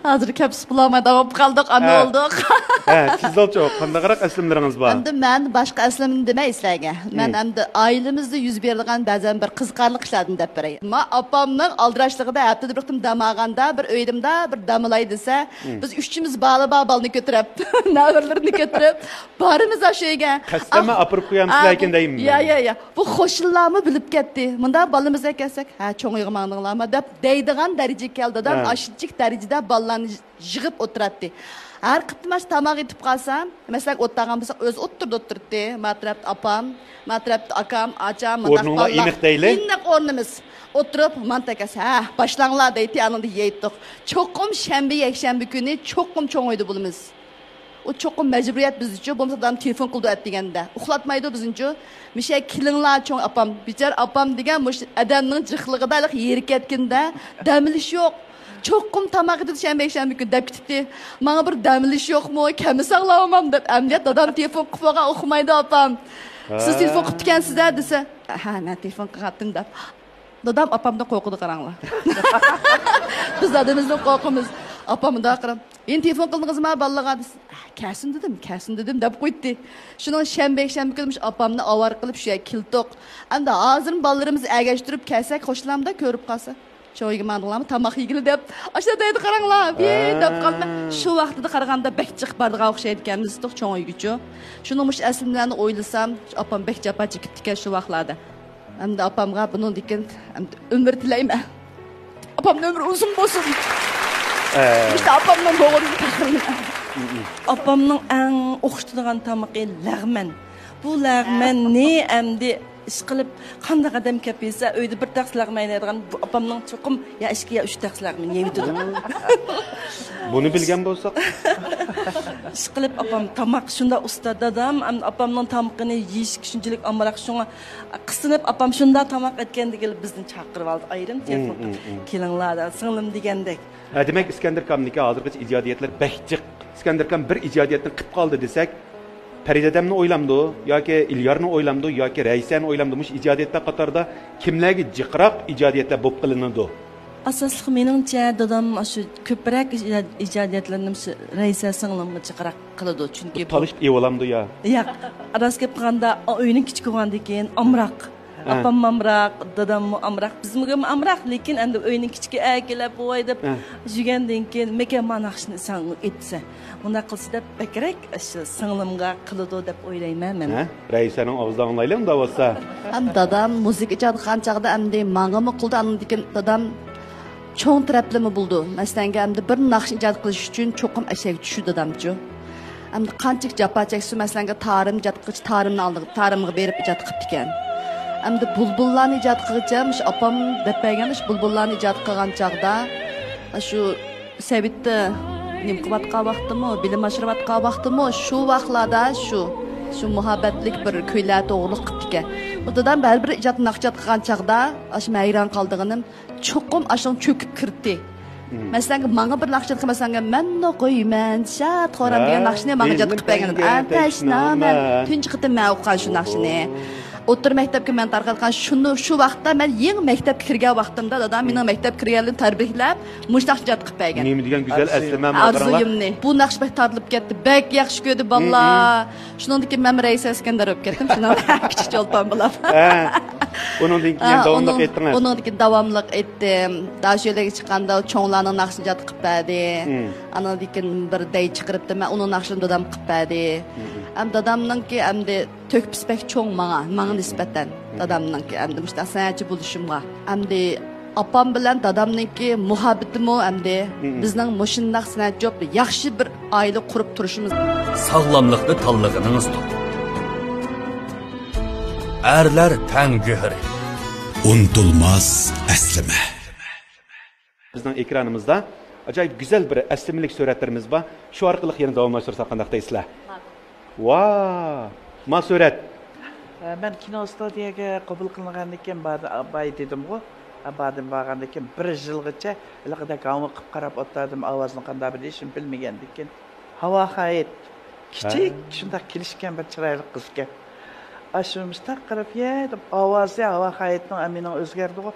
ھازىر كەپسىز بولالمايدىغان بولۇپ قالدۇق، ئانا ھە. بولدۇق. ھە، تېزلالچۇ، قانداقراق ئەسلىمىلىرىڭىز بار؟ ئەمدى مەن باشقا ئەسلىمىنى دېمەي سىلەرگە. مەن ھىم. ئەمدى ئائىلىمىزدە يۈز بېرىدىغان بەزەن بىر قىزىقارلىق ئىشلاردىن دەپ بېرەي. ما ئاپامنىڭ ئالدىراشلىقىدا ھەپتىدە بىر قېتىم دەم ئالغاندا، بىر ئۆيدە بىر دەم ئالاي دېسە، ھىم. بىز ئۈچىمىز بالىبا بالىنى كۆتۈرۈپ، نەۋرىلىرىنى كۆتۈرۈپ، بارىمىز ئاشۇ ئۆيگە. قەستەنمۇ ئاپىرىپ قويامسىلەر ئا، ئىكەن دەيمەن يا، مەن. يا، يا. بۇ قوشنىلارمۇ بىلىپ كەتتى. مۇنداق بالىمىز كەلسەك، ھە، چوڭ ئۆيگە ماڭدىڭلارمۇ دەپ دەيدىغان دەرىجىگە كەلدى. دادام ھە. ئاشۇنچىلىك دەرىجىدە بالىلارنى يىغىپ ئولتۇراتتى. ھەر قېتىم ئاشۇ تاماق ئېتىپ قالسام، مەسىلەن، ئولتۇرغان بولسا ئۆزى ئولتۇردى، ئولتۇردى. ما تەرەپتە ئاپام، ما تەرەپتە ئاكام، ئاچام، مۇنداق ئورنۇڭلار بالىلار. ئېنىق دەيلى. ئېنىق ئورنىمىز. ئولتۇرۇپ، مانتا كەلسە، ھە، باشلاڭلار دەيتتى، ئانىڭدا يەيتتۇق. چوقۇم شەنبە، يەكشەنبە كۈنى چوقۇم چوڭ ئۆيدە بولىمىز. ئۇ چوقۇم مەجبۇرىيەت بىزدىچۇ، بولمىسا دادام تېلېفون قىلىدۇ ئەتىگەندە. ئۇخلاتمايدۇ بىزنىچۇ. مىشە كېلىڭلار چوڭ ئاپام، بىچارە ئاپام دېگەن مۇشۇ ئادەمنىڭ جىقلىقىدا ھېرىپ كەتكىنىدە، دەم ئېلىش يوق. چوقۇم تاماق ئېتىدۇ شەنبە، يەكشەنبە كۈنى دەپ كېتىپتى. ماڭا بىر دەم ئېلىش يوقمۇ، كەلمىسەڭلار ئامام دەپ. ئەمدى دادام تېلېفون قىلىپ بولغان ئۇقمايدۇ ئاپام. سىز ھە. تېلېفون قىپتىكەنسىز-دە دېسە، ھە، مەن تېلېفون قىلغانتىم دەپ. دادام ئاپامدىن قورقىدۇ قاراڭلار. بىز دادىمىزدىن قورقىمىز. ئاپام مۇنداق قاراپ، يەنە تېلېفون قىلدىڭىزما بالىلارغا دېسە، ھە، كەلسۇن دېدىم، كەلسۇن دېدىم دەپ قويدى. شۇنىڭ شەنبە، يەكشەنبە كۈنى مۇشۇ ئاپامنى ئاۋارە قىلىپ شۇ يەرگە كېلدۇق. ئەمدى ھازىرمۇ بالىلىرىمىز ئەگەشتۈرۈپ كەلسەك، قوشنامدا كۆرۈپ قالسا، چوڭ ئۆيگە ماڭدىڭلارمۇ، تاماق يېگىلى دەپ، ئاشۇنداق دەيدۇ قاراڭلار، ۋىي دەپ قالىمەن. شۇ ۋاقتىدا قارىغاندا بەك جىق بارىدىغان ئوخشايدىكەنمىز چوڭ ئۆيگىچۇ. شۇنىڭ مۇشۇ ئەسلىمىلەرنى ئويلىسام، شۇ ئاپام بەك جاپا چېكىپتىكەن شۇ ۋاقىتلاردا. ئەمدى ئاپامغا بۇنىڭدىن كېيىن ئەمدى ئۆمۈر تىلەيمەن. ئاپامنىڭ ئۆمرى ئۇزۇن بولسۇن. ئە. ئىشتە ئاپامنىڭ بولغىنىدىن پەخىرلىنىمەن. ئاپامنىڭ ئەڭ ئوخشىتىدىغان تامىقى لەغمەن. بۇ لەغمەننى ئەمدى ئىشقىلىپ قانداق ئادەم كەپ يېسە، ئۆيدە بىر تەخسە لەغمەن يەيدىغان بۇ ئاپامنىڭ چوقۇم يا ئىككى يا ئۈچ تەخسە لەغمەن يەيۋېتىدۇ. بۇنى بىلگەن بولساق. ئىشقىلىپ ئاپام تاماق شۇنداق ئۇستا، دادام ئەم-، ئاپامنىڭ تامىقىنى يېيىشكە شۇنچىلىك ئامراق، شۇڭا قىستىنىپ ئاپام شۇنداق تاماق ئەتكەن دېگىلى بىزنى چاقىرىۋالدى ئايرىم تېلېفون قىلىپ، كېلىڭلار دەپ، سىڭلىم دېگەندەك. ھە، دېمەك، ئىسكەندەر ئاكامنىڭكى ھازىرغىچە ئىجادىيەتلەر بەك جىق. ئىسكەندەر ئاكام بىر ئىجادىيەتنى قىپ قالدى دېسەك، پەرىدە ھەدەمنى ئويلامدۇ ياكى ئىليارنى ئويلامدۇ ياكى رەيسەنى ئويلامدۇ؟ مۇشۇ ئىجادىيەتلەر قاتارىدا كىملەرگە جىقراق ئىجادىيەتلەر بولۇپ قېلىنىدۇ؟ ئاساسلىق مېنىڭچە دادام ئاشۇ كۆپرەك ئىجاد-، ئىجادىيەتلىرىنى مۇشۇ رەيسە سىڭلىمغا جىقراق قىلىدۇ، چۈنكى بۇ تالىشىپ ئېۋالامدۇ يا؟ ياق، راست گەپ قىلغاندا، ئا، ئۆينىڭ كىچىك بولغاندىكىن ئامراق. ھە. ئاپاممۇ ئامراق، داداممۇ ئامراق، بىزمۇ ئامراق، لېكىن ئەمدى ئۆينىڭ كىچىكى ئەكېلىپ بوۋاي دەپ ھە. يۈرگەندىن كېيىن، مەكە ما ناخشىنى ساڭا ئېيتسا، مۇنداق قىلسا دەپ بەكرەك ئاشۇ سىڭلىمغا قىلىدۇ دەپ ئويلايمەن مەن. ھە؟ رەئىسەنىڭ ئاغزىدىن ئاڭلايلى ئۇنداق بولسا. ئەمدى دادام مۇزىكا ئىجاد قىلغان چاغدا ئەمدى ماڭىمۇ قىلدى، ئاندىن كېيىن دادام چوڭ تەرەپلىمە بولىدۇ. مەسىلەنگە، ئەمدى بىر ناخشا ئىجاد قىلىش ئۈچۈن چوقۇم ئەشەگە چۈشىدۇ دادامچۇ. ئەمدى قانچىلىك جاپا چەكسۇن، مەسىلەنگە، تارىم ئىجاد قىلغۇچە تارىمنى ئالدىغا، تارىمغا بېرىپ ئىجاد قىپتىكەن. ئەمدى بۇلبۇللارنى ئىجاد قىلغۇچە مۇشۇ ئاپام دەپ بەرگەن، شۇ بۇلبۇللارنى ئىجاد قىلغان چاغدا، شۇ سەۋىتتە نېمە قىلىۋاتقان ۋاقتىمۇ، بىلىم ئاشۇرۇۋاتقان ۋاقتىمۇ، شۇ ۋاقىتلاردا شۇ، شۇ مۇھەببەتلىك بىر كۈيلەر توغرىلىق قىپتىكەن. بۇ دادام ھەر بىر ئىجاد، ناخشا ئىجاد قىلغان چاغدا، ئاشۇ ھەيران قالىدىغىنىم، چوقۇم ئاشۇنىڭ چۆكۈپ كىردى. مم. مەسىلەن، ماڭا بىر ناخشا ئېيتقان، مەسىلەن، مەنمۇ قويىمەن شاد خورام دېگەن ھە، ناخشىنى ماڭا ئىجاد قىلىپ بەرگەن. ئەتەشنامە. تۇنجى قېتىم مەن ئوقۇغان شۇ ناخشىنى. ئوتتۇرا مەكتەپكە مەن تارقاتقان شۇنى، شۇ ۋاقىتتا مەن يېڭى مەكتەپكە كىرگەن ۋاقتىمدا دادام مېنىڭ مەكتەپكە كىرگەنلىكىمنى تەبرىكلەپ، مۇشۇنداق ئىجاد قىلىپ بەرگەن. نېمە دېگەن گۈزەل ئەسلىمە، مانا قاراڭلار. ئارزۇيۇمنى. بۇ ناخشا بەك تارتىلىپ كەتتى. بەك ياخشى كۆردى بالىلار. شۇنىڭدىن كېيىن مەن رەئىسە ئەسكەندەر بولۇپ كەتتىم. شۇنىڭ كىچىك چولپان بولۇپ. ھە. ئۇنىڭدىن كېيىن ھە، داۋاملىق ئۇنىڭ، ئېيتتىڭىز. ئۇنىڭدىن كېيىن داۋاملىق ئېيتتىم. داشۆلەگە چىققاندا چوڭلارنىڭ ناخشىسىنى ئىجاد قىلىپ بەردى. ئانىڭدىن كېيىن بىر دەي چىقىرىپتىم. مەن ئۇنىڭ ناخشىسىنى دادام قىلىپ بەردى. ھەم دادامنىڭكى ئەمدى تۆھپىسى بەك چوڭ ماڭا، ماڭا نىسبەتەن. دادامنىڭكى ئەمدى مۇشۇنداق سەنئەتچى بولۇشۇمغا. ئەمدى ئاپام بىلەن دادامنىڭكى مۇھەببىتىمۇ ئەمدى بىزنىڭ مۇشۇنداق سەنئەتچى بولۇپ ياخشى بىر ئائىلە قۇرۇپ تۇرۇشىمىز. ساغلاملىقنى تاللىغىنىڭىزدۇر. ئەرلەر تەڭ گۆھىرى. ئۇنتۇلماس ئەسلىمە. بىزنىڭ ئېكرانىمىزدا ئاجايىپ گۈزەل بىر ئەسلىمىلىك سۈرەتلىرىمىز بار. شۇ ئارقىلىق يەنە داۋاملاشتۇرساق قانداق دەيسىلەر؟ ۋا، ما سۈرەت. مەن كىنو ئىستۇدىيەگە قوبۇل قىلىنغاندىن كېيىن بار-، باي دېدىمغۇ. باردىم، بارغاندىن كېيىن بىر يىلغىچە ھېلىقىدەك ھاڭۋېقىپ قاراپ ئولتۇردۇم. ئاۋازنىڭ قانداق بىر ئىشىنى بىلمىگەندىن كېيىن. ھاۋا خايىت. كىچىك، شۇنداق كېلىشكەن بىر چىرايلىق قىز ئىكەن. ئاشۇ مۇشتاق قاراپ، يە دەپ، ئاۋازى ھاۋا خايىتنىڭ مېنىڭ ئۆزگەردىغۇ.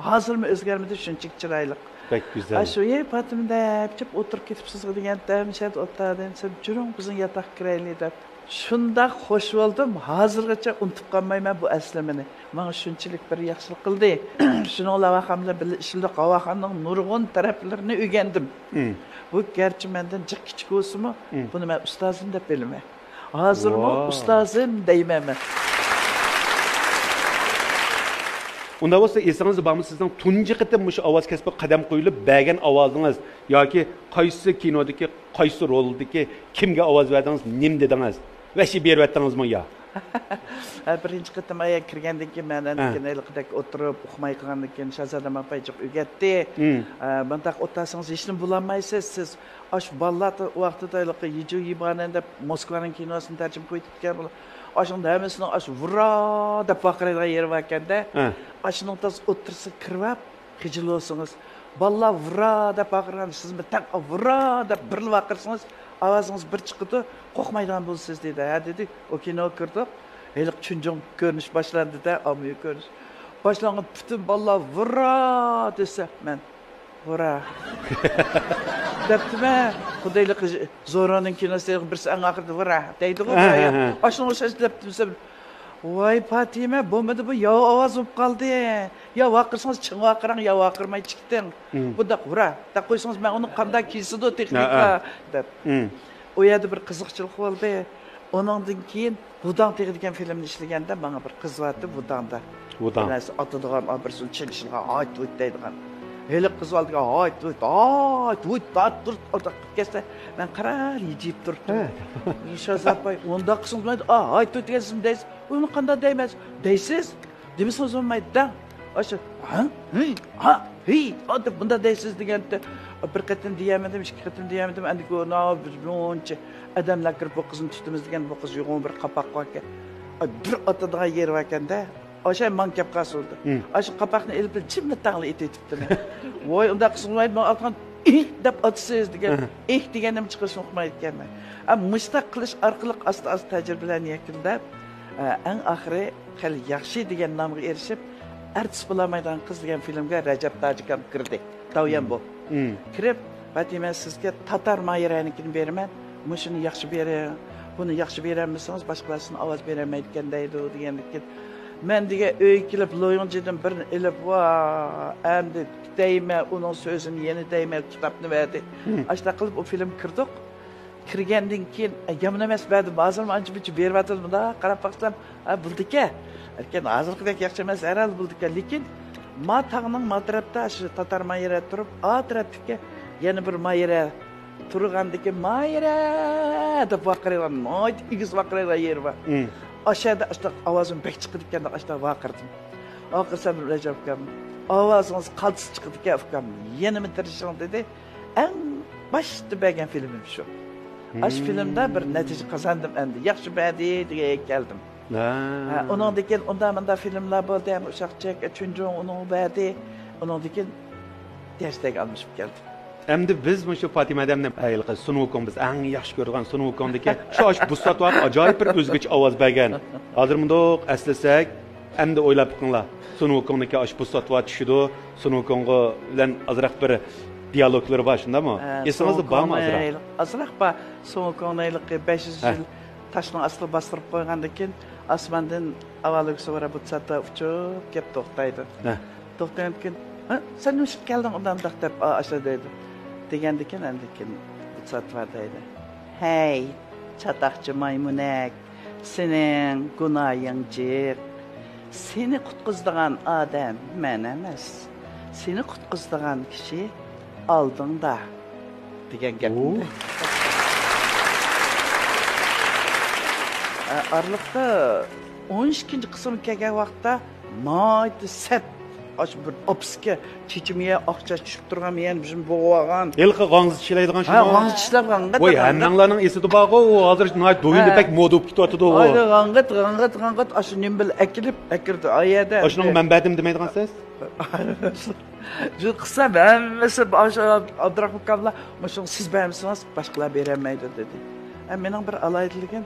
ھازىرمۇ ئۆزگەرمىدى، شۇنچىلىك چىرايلىق. بەك گۈزەل. ئاشۇ، يە پاتىمە دەپ، چىپ ئولتۇرۇپ كېتىپسىزغۇ دېگەندە، مۇشۇ يەردە ئولتۇر دېسەم، جۈرۈڭ بىزنىڭ ياتاققا كىرەيلى دەپ. شۇنداق خوش بولدۇم، ھازىرغىچە ئۇنتۇپ قالمايمەن بۇ ئەسلىمىنى. ماڭا شۇنچىلىك بىر ياخشىلىق قىلدى. شۇنىڭ ھاۋاخان بىلەن بىللە ئىشلىدۇق. ھاۋاخاننىڭ نۇرغۇن تەرەپلىرىنى ئۆگەندىم. بۇ گەرچە مەندىن جىق كىچىك بولسىمۇ، بۇنى مەن ئۇستازىم دەپ بىلىمەن. ھازىرمۇ ئۇستازىم دەيمەن مەن. ئۇنداق بولسا، ئېسىڭىزدە بارمۇ سىزنىڭ تۇنجى قېتىم مۇشۇ ئاۋاز كەسپىگە قەدەم قويۇلۇپ بەرگەن ئاۋازىڭىز ياكى قايسى كىنودىكى، قايسى رولدىكى كىمگە ئاۋاز بەردىڭىز، نېمە دېدىڭىز؟ ۋەھشىي بېرىۋەتتىڭىزمۇ يا؟ ھە، بىرىنچى قېتىم ئايا كىرگەندىن كېيىن مەن ئاندىن كېيىن ھېلىقىدەك ئولتۇرۇپ ئۇقمايدىغاندىن كېيىن شازادەم ئاپاي جىق ئۆگەتتى. ئە، مۇنداق ئولتۇرسىڭىز ھېچنېمە بولالمايسىز سىز. ئاشۇ بالىلار ۋاقتىدا ھېلىقى يىجۇ يىبانەن دەپ موسكۋانىڭ كىنوسىنى تەرجىمە قويۇپ كەتكەن بۇلار. ئاشۇنىڭ ھەممىسىنىڭ ئاشۇ ۋۇرا دەپ ۋارقىرايدىغان يېرى باركەندە. ئاشۇنىڭ تازا ئوتتۇرىسىغا كىرىۋاپ، خىجىل بولسىڭىز، بالىلار ۋۇرا دەپ ۋارقىرىغان، سىزمۇ تەڭ ۋۇرا دەپ بىرلا ۋارقىرىسىڭىز، ئاۋازىڭىز بىر چىقىدۇ، قورقمايدىغان بولىسىز دېدى. ھە دېدى، ئۇ كىنوغا كىردۇق. ھېلىقى چۈنجۇڭ كۆرۈنۈش باشلاندى-دە، ئاممىۋى كۆرۈنۈش. باشلانغان پۈتۈن بالىلار ۋۇرا دېسە، مەن ۋۇرا دەپتىمەن. خۇددى ھېلىقى زورونىڭ كىنوسىدا بىرسى ئەڭ ئاخىرىدا ۋۇرا دەيدىغۇ، ھە، ۋۇرا، ھە، يا. ھە. ئاشۇنىڭغا ئوخشاش دەپتىم. ۋاي پاتىمە، بولمىدى بۇ، ياۋا ئاۋاز بولۇپ قالدى. يا ۋارقىرىسىڭىز چىڭ ۋارقىراڭ، يا ۋارقىرىماي چىقتىڭ. بۇنداق ۋۇرا دەپ قويسىڭىز، مەن ئۇنى قانداق كېسىدۇ تېخنىكا دەپ. ئۇ يەردە بىر قىزىقچىلىق بولدى. ئۇنىڭدىن كېيىن ھۇداڭ تېغى دېگەن فىلىمنى ئىشلىگەندە ماڭا بىر قىز بارتى ھۇداڭدا. ھۇداڭ. بىر نەرسە ئاتىدىغان، ئا، بىرسىنى چېلىشىدىغان، ھايت ھۇيت دەيدىغان. ھېلىقى قىز بالىدىكى ھايت ھۇيت، ھايت ھۇيت دەپ تۇرۇپ ئۇنداق قىلىپ كەتسە، مەن قارا يىجىيىپ تۇرۇپتۇم. ھە. شازا ئاپاي، ئۇنداق قىلسىڭىز بولمايدۇ. ئا، ھايت ھۇيت دېگەن ئىسىم دەيسىز. ئۇنى قانداق دەيمەن؟ دەيسىز. دېمىسىڭىز بولمايدۇ دەڭ. ئاشۇ، ھا، ھى، ھا، ھى، ئا دەپ بۇنداق دەيسىز دېگەنتى. بىر قېتىم دېيەلمىدىم، ئىككى قېتىم دېيەلمىدىم. ئەندىكى ئۇ، بىز مۇنچە ئادەملەر كىرىپ بۇ قىزنى تۇتىمىز دېگەن، بۇ قىز يوغان بىر قاپاق باركەن. بىر ئاتىدىغان يېرى باركەندە. ئاشۇ ماڭا كەپ قالسا بولدى. ئاشۇ قاپاقنى ئېلىپ جىممىتاڭلا ئېتىۋېتىپتىمەن. ۋاي، ئۇنداق قىلسىڭىز بولمايدۇ، ماڭا ئاتقان ئىھ دەپ ئاتىسىز دېگەن. ئىھ دېگەننىمۇ چىقىرىشنى ئۇقمايدىكەنمەن. ئا، مۇشۇنداق قىلىش ئارقىلىق ئاستا-ئاستا تەجرىبىلەرنى يەكۈنلەپ، ئا، ئەڭ ئاخىرى خېلى ياخشى دېگەن نامغا ئېرىشىپ، ئارتىس بولالمايدىغان قىز دېگەن فىلىمگە رەجەپ تاجىكام كىردى. داۋيەن بۇ. كىرىپ، پاتىمە، سىزگە تاتار ماھىرەنىڭكىنى بېرىمەن. مۇشۇنى ياخشى بېرىڭ. بۇنى ياخشى بېرەلمىسىڭىز، باشقىلار سىزنى ئاۋاز بېرەلمەيدىكەن دەيدۇ، دېگەندىكىن. مەن دېگەن ئۆيگە كېلىپ، لويۇڭجىدىن بىرنى ئېلىپ، ۋا، ئەمدى دەيمەن، ئۇنىڭ سۆزىنى يەنە دەيمەن، كىتابنى بەردى. ئاشۇنداق قىلىپ، ئۇ فىلىمگە كىردۇق. كىرگەندىن كېيىن، ئە، يامان ئەمەس بەردىم. ھازىرمۇ ئانچە-مۇنچە بېرىۋاتىدۇ. مۇنداق قاراپ باقسام، ھە، بولىدىكەن. لېكىن ھازىرقىدەك ياخشى ئەمەس، ھەرھال بولىدىكەن. لېكىن ما تاغنىڭ ما تەرەپتە شۇ تاتار ماھىرە تۇرۇپ، ئا تەرەپتىكى يەنە بىر ماھىرە تۇرغاندىكى، «ماھىرە!» دەپ ۋارقىرايدىغان، ناھايىتى ئېگىز ۋارقىرايدىغان يېرى بار. ئاشۇ يەردە ئاشۇنداق ئاۋازىم بەك چىقىدىكەن دەپ ئاشۇنداق ۋارقىرىدىم. ۋارقىرىسام، رەجەپ ئۇكام، «ئاۋازىڭىز قالتىس چىقىدىكەن، ئۇكام، يەنىمۇ تىرىشىڭ» دېدى. ئەڭ باشتا بەرگەن فىلىمىم شۇ. ئاشۇ فىلىمدا بىر نەتىجە قازاندىم ئەمدى. ياخشى بەردى دېگەن يەرگە كەلدىم. ھە، ئۇنىڭدىن كېيىن ئۇنداق مۇنداق فىلىملار بولدى، ھەم ئۇششاق چەك، چۈنجۇڭ ئۇنىڭغا بەردى. ئۇنىڭدىن كېيىن دەشتەگە ئالمىشىپ كەلدىم. ئەمدى بىز مۇشۇ پاتىمە ھەدەمنى، ھېلىقى سۇن ۋۇكۇڭ، بىز ئەڭ ياخشى كۆرىدىغان سۇن ۋۇكۇڭدىكى شۇ ئاشۇ بۇسساتۋاغا ئاجايىپ بىر ئۆزگىچە ئاۋاز بەرگەن. ھازىر مۇنداق ئەسلىسەك، ئەمدى ئويلاپ بېقىڭلار. سۇن ۋۇكۇڭدىكى ئاشۇ بۇسساتۋا چۈشىدۇ. سۇن ۋۇكۇڭغا بىلەن ئازراق بىر دىيالوگلىرى بار، شۇنداقمۇ؟ ھە، ئېسىڭىزدە بارمۇ ئازراق؟ ئازراق بار. سۇن ۋۇكۇڭنىڭ ھېلىقى بەش يۈز يىل تاشنىڭ ئاستىغا باستۇرۇپ قويغاندىن كېيىن، ئاسماندىن ئاۋالىگە سۇۋارا بۇتساتا ئۇچۇپ كەپ توختايدۇ. ھە. توختىغاندىن كېيىن، «ھە، سەن نېمىشقا كەلدىڭ ئۇنداق؟» دەپ، ئا، ئاشۇ دەيدۇ. دېگەندىن كېيىن، ئاندىن كېيىن بۇتساتا دەيدۇ، «ھەي، چاتاقچى مايمۇنەك، سېنىڭ گۇناھىڭ جىق. سېنى قۇتقۇزىدىغان ئادەم مەن ئەمەس. سېنى قۇتقۇزىدىغان كىشى ئالدىڭدا.» دېگەن گەپنى. ئۇ. ئارىلىقتا ئون ئىككىنچى قىسىم كەلگەن ۋاقىتتا ناھايىتى سەت، ئاشۇ بىر ئاپىسىكە چېچىمىيە ئاقچا چۈشۈپ تۇرغان، يەنە بىزنى بوغۇۋالغان. ھېلىقى غاڭزا چىشلەيدىغان ھە، شۇ. غاڭزا چىشلەپ، غاڭغىت، ھوي، غاڭغىت. ھەممىڭلارنىڭ ئېسىدە بارغۇ، ئۇ ھازىر ناھايىتى دويىندا ھە. بەك مودا بولۇپ كېتىۋاتىدۇ ئۇ. ھايدا، غاڭغىت، غاڭغىت، غاڭغىت، ئاشۇ نېمە بىلەن ئەكېلىپ، ئەكىردى، ئا يەردە. ئاشۇنىڭغا مەن بەردىم دېمەيدىغانسىز؟ شۇ قىلسام ھەممىسى، ئاشۇ ئابدۇراخمان ئاكاملار، «مۇشۇنى سىز بەرمىسىڭىز، باشقىلار بېرەلمەيدۇ» دېدى. ھە، مېنىڭ بىر ئالاھىدىلىكىم،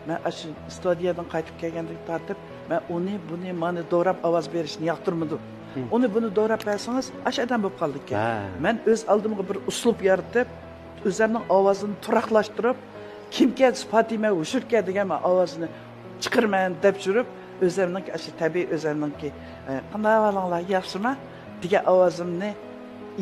مەن ئاشۇ ستۇدىيەدىن قايتىپ كەلگەندىن تارتىپ، مەن ئۇنى، بۇنى، مانى دوراپ ئاۋاز بېرىشنى ياقتۇرمىدىم. ھىم. ئۇنى، بۇنى دوراپ بەرسىڭىز، ئاشۇ ئادەم بولۇپ قالىدىكەن. ھە. مەن ئۆز ئالدىمغا بىر ئۇسلۇب يارىتىپ، ئۆزۈمنىڭ ئاۋازىنى تۇراقلاشتۇرۇپ، كىم كەلسە، «پاتىمە ھوشۇركە» دېگەن مەن ئاۋازىنى چىقىرىمەن دەپ يۈرۈپ، ئۆزۈمنىڭكى ئاشۇ تەبىئىي، ئۆزۈمنىڭكى، ئە، «قانداق ئەھۋالىڭلار، ياخشىمۇ؟» دېگەن ئاۋازىمنى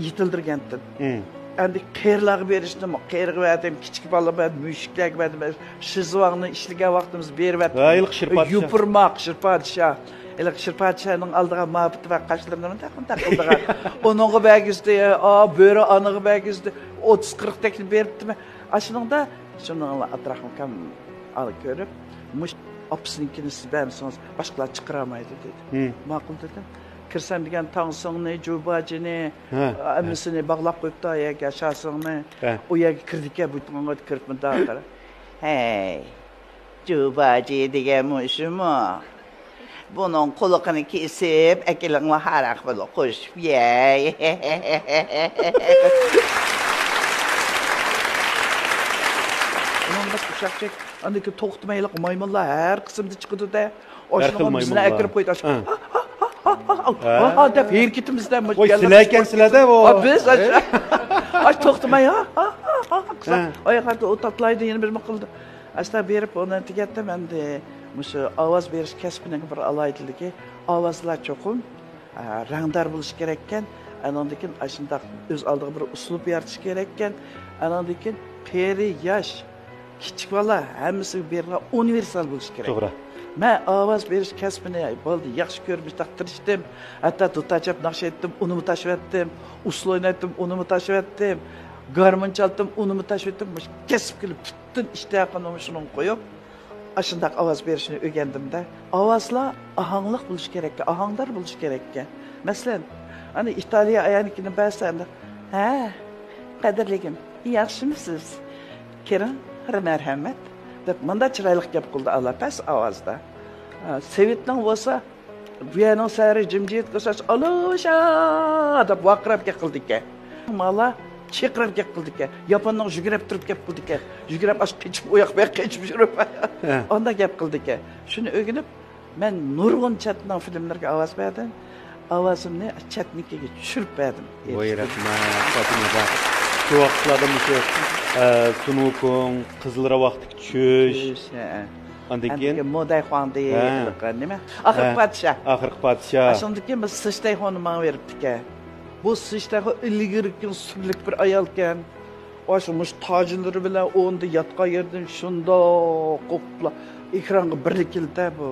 يېتىلدۈرگەنتىم. ھىم. ئەمدى قېرىلارغا بېرىشنىمۇ، قېرىغا بەردىم، كىچىك بالىغا بەردىم، مۈشۈكلەرگە بەردىم، شىزۋاڭنى ئىشلىگەن ۋاقتىمىز بېرىۋەتتىم. ھە، ھېلىقى شىر پادىشاھ. يوپۇرماق، شىر پادىشاھ. ھېلىقى شىر پادىشاھنىڭ ئالدىغا مۇھەببىتى بار قاشلىرىنى مۇنداق، مۇنداق قىلىدىغان. ئۇنىڭغا بەرگۈزدى، ئا، بۆرە ئانىغا بەرگۈزدى. ئوتتۇز قىرىق تەكلىپ بېرىپتىمەن. ئاشۇنىڭدا شۇنىڭلا ئابدۇراخمان ئاكام ئالا كۆرۈپ، «مۇشۇ ئاپىسىنىڭكىنى سىز بەرمىسىڭىز، باشقىلار چىقىرالمايدۇ» دېدى. ھىم. ماقۇل دېدىم. كىرسەم دېگەن تاڭسىڭنى، جۇباجىنى، ھە، ھەممىسىنى باغلاپ قويۇپتۇ، ئا يەرگە شاسىڭنى. ھە. ئۇ يەرگە كىردىكەن، بۇ يەرگە كىرىپ مۇنداق قارا. «ھەي، جۇباجى دېگەن مۇشۇمۇ؟ بۇنىڭ قۇلىقىنى كېسىپ ئەكېلىڭلار، ھاراق بىلەن قوشۇپ يەي.» ئۇنىڭ بىر ئۇششاق چەك، ئاندىن كېيىن توختىمايلا مايمۇنلار ھەر قىسىمدا چىقىدۇ-دە. ھەر خىل ئاشۇنىڭغا بىزنى مايمۇنلار. ئەكىرىپ قويدى. ئاشۇ ھە. ھە. ھا، ھا، ھا، ھا دەپ ھېرىكىتىمىز-دە، مۇشۇ ۋاي، يەرلەر سىلەر ئىكەنسىلەر-دە، ئۇ. ھا، بىز ئاشۇ، ھە؟ ئاشۇ توختىماي، ھا، ھا، ھا، ھا، ھا، قىلسا، ھە. ئاياغلاردا ئۇ تاتلايدۇ، يەنە بىرمۇ قىلىدۇ. ئاشۇنداق بېرىپ ئۇنى تۈگەتتىم. ئەمدى مۇشۇ ئاۋاز بېرىش كەسپىنىڭ بىر ئالاھىدىلىكى، ئاۋازلار چوقۇم، ئە، رەڭدار بولۇشى كېرەككەن. ئانىڭدىن كېيىن ئاشۇنداق ئۆز ئالدىغا بىر ئۇسلۇب يارىتىش كېرەككەن. ئانىڭدىن كېيىن قېرى، ياش، كىچىك بالا ھەممىسىگە بېرىدىغان ئۇنىۋېرسال بولۇشى كېرەك. توغرا. مەن ئاۋاز بېرىش كەسپىنى بالىدا ياخشى كۆرۈپ مۇشۇنداق تىرىشتىم. ھەتتا دۇتار چاپ ناخشا ئېيتتىم، ئۇنىمۇ تاشلىۋەتتىم. ئۇسسۇل ئوينايتتىم، ئۇنىمۇ تاشلىۋەتتىم. گارمون چالدىم، ئۇنىمۇ تاشلىۋەتتىم. مۇشۇ كەسىپكە كېلىپ پۈتۈن ئىشتىھاقىمنى شۇنىڭغا قويۇپ، ئاشۇنداق ئاۋاز بېرىشنى ئۆگەندىم-دە. ئاۋازلار ئاھاڭلىق بولۇشى كېرەككەن، ئاھاڭدار بولۇشى كېرەككەن. مەسىلەن، ئانا ئىتالىيە ئايالىنىڭكىنى بەرسە، ئاندىن، «ھە، قەدىرلىكىم، ياخشىمۇسىز؟ كىرىڭ، مەرھەمەت» دەپ، مۇنداق چىرايلىق گەپ قىلىدۇ، ئالا پەس ئاۋازدا. ھە، سوۋېتنىڭ بولسا، «بۇ يەرنىڭ سەھىرى جىمجىت قىلساچ، ئالىشا!» دەپ ۋارقىراپ گەپ قىلىدىكەن. مالا چىرقىراپ گەپ قىلىدىكەن. ياپوننىڭ يۈگرەپ تۇرۇپ گەپ قىلىدىكەن. يۈگرەپ ئاشۇ قېچىپ، ئۇياق بۇياق قېچىپ يۈرۈپ. ھە. ئانداق گەپ قىلىدىكەن. شۇنى ئۆگىنىپ، مەن نۇرغۇن چەتنىڭ فىلىملىرىگە ئاۋاز بەردىم. ئاۋازىمنى چەتنىڭكىگە چۈشۈرۈپ بەردىم. ۋاي، رەھمەت، پاتىمە. شۇ ۋاقىتلاردا مۇشۇ، ئە، سۇن ۋۇكۇڭ، قىزىل راۋاقتىكى چۈش. چۈش، ھە. ئاندىن ئاندىن كېيىن؟ كېيىن موداي خۇاڭدى، ھە. نېمە؟ ئاخىرقى ھە. پادىشاھ. ئاخىرقى پادىشاھ. ئاشۇندىن كېيىن بىز سىشتەيخۇنى ماڭا بېرىپتىكەن. بۇ سىشتەيخۇ ئىلگىرىكى سۈرلۈك بىر ئايالكەن. ئاشۇ مۇشۇ تاجلىرى بىلەن ئورنىدا ياتقان يېرىدىن شۇنداق قوپلا ئېكرانغا بىرلا كېلىدە بۇ.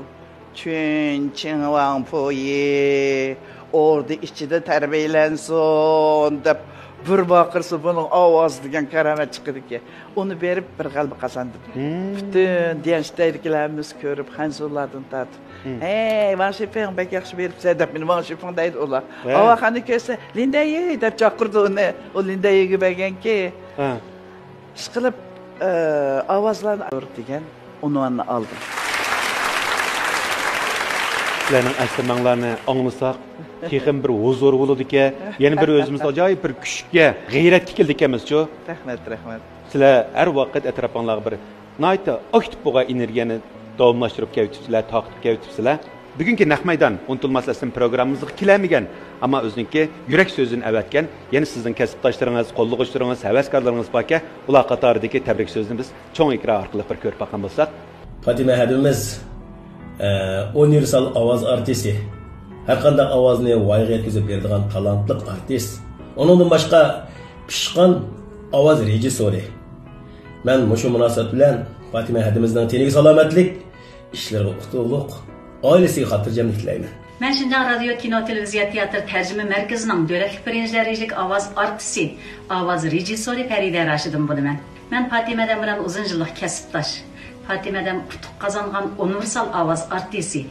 چۈن چىڭۋاڭ پۇيى ئوردا ئىچىدە تەربىيەلەنسۇن دەپ بىر ۋارقىرىسا، بۇنىڭ ئاۋازى دېگەن كارامەت چىقىدىكەن. ئۇنى بېرىپ بىر غەلىبە قازاندىم. ھىم. پۈتۈن دىيەنشىتەيدىكىلەر ھەممىسى كۆرۈپ، خەنزۇلاردىن تارتىپ، ھىم. «ھەي، ۋاڭ شىپىڭ، بەك ياخشى بېرىپسەن» دەپ، مېنى ۋاڭ شىپىڭ دەيدۇ ئۇلار. ھە. ھاۋاخانىنى كۆرسە، «لىندەيۈ» دەپ چاقىرىدۇ ئۇنى. ئۇ لىندەيۈگە بەرگەنكى. ھە. ئىشقىلىپ، ئاۋازلارنى دېگەن ئۇنۋاننى ئالدىم. سىلەرنىڭ ئەسلىمەڭلارنى ئاڭلىساق، تېخىمۇ بىر ھۇزۇر بولىدىكەن، يەنە بىر ئۆزىمىزنى ئاجايىپ بىر كۈچكە، غەيرەتكە كېلىدىكەنمىزچۇ. رەھمەت، رەھمەت. سىلەر ھەر ۋاقىت ئەتراپىڭلارغا بىر ناھايىتى ئاكتىپ بولغان ئېنېرگىيەنى داۋاملاشتۇرۇپ كېلىۋېتىپسىلەر، تارقىتىپ كېلىۋېتىپسىلەر. بۈگۈنكى نەق مەيدان ئۇنتۇلماس ئەسلىمە پروگراممىمىزغا كېلەلمىگەن، ئەمما ئۆزىنىڭكى يۈرەك سۆزىنى ئەۋەتكەن، يەنە سىزنىڭ كەسىپداشلىرىڭىز، قوللىغۇچىلىرىڭىز، ھەۋەسكارلىرىڭىز باركەن، ئۇلار قاتارىدىكى تەبرىك سۆزىنى بىز چوڭ ئېكران ئارقىلىق بىر كۆرۈپ باققان بولساق. پاتىمە ھەدىمىز، ئە، ئۇنىۋېرسال ئاۋاز ئارتىسى. ھەرقانداق ئاۋازنى ۋايىغا يەتكۈزۈپ بېرىدىغان تالانتلىق ئارتىس. ئۇنىڭدىن باشقا، پىشقان ئاۋاز رېژىسسورى. مەن مۇشۇ مۇناسىۋەت بىلەن پاتىمە ھەدىمىزنىڭ تېنىگە سالامەتلىك، ئىشلىرىغا ئۇتۇقلۇق، ئائىلىسىگە خاتىرجەملىك تىلەيمەن. مەن شىنجاڭ رادىيو، كىنو، تېلېۋىزىيە، تىياتىر تەرجىمە مەركىزىنىڭ دۆلەتلىك بىرىنچى دەرىجىلىك ئاۋاز ئارتىسى، ئاۋاز رېژىسسورى پەرىدە راشىدىن بولىمەن. مەن پاتىمە ھەدەم بىلەن ئۇزۇن يىللىق كەسىپداش. پاتىمە ھەدەم ئۇتۇق قازانغان ئۇنىۋېرسال ئاۋاز ئارتىسى،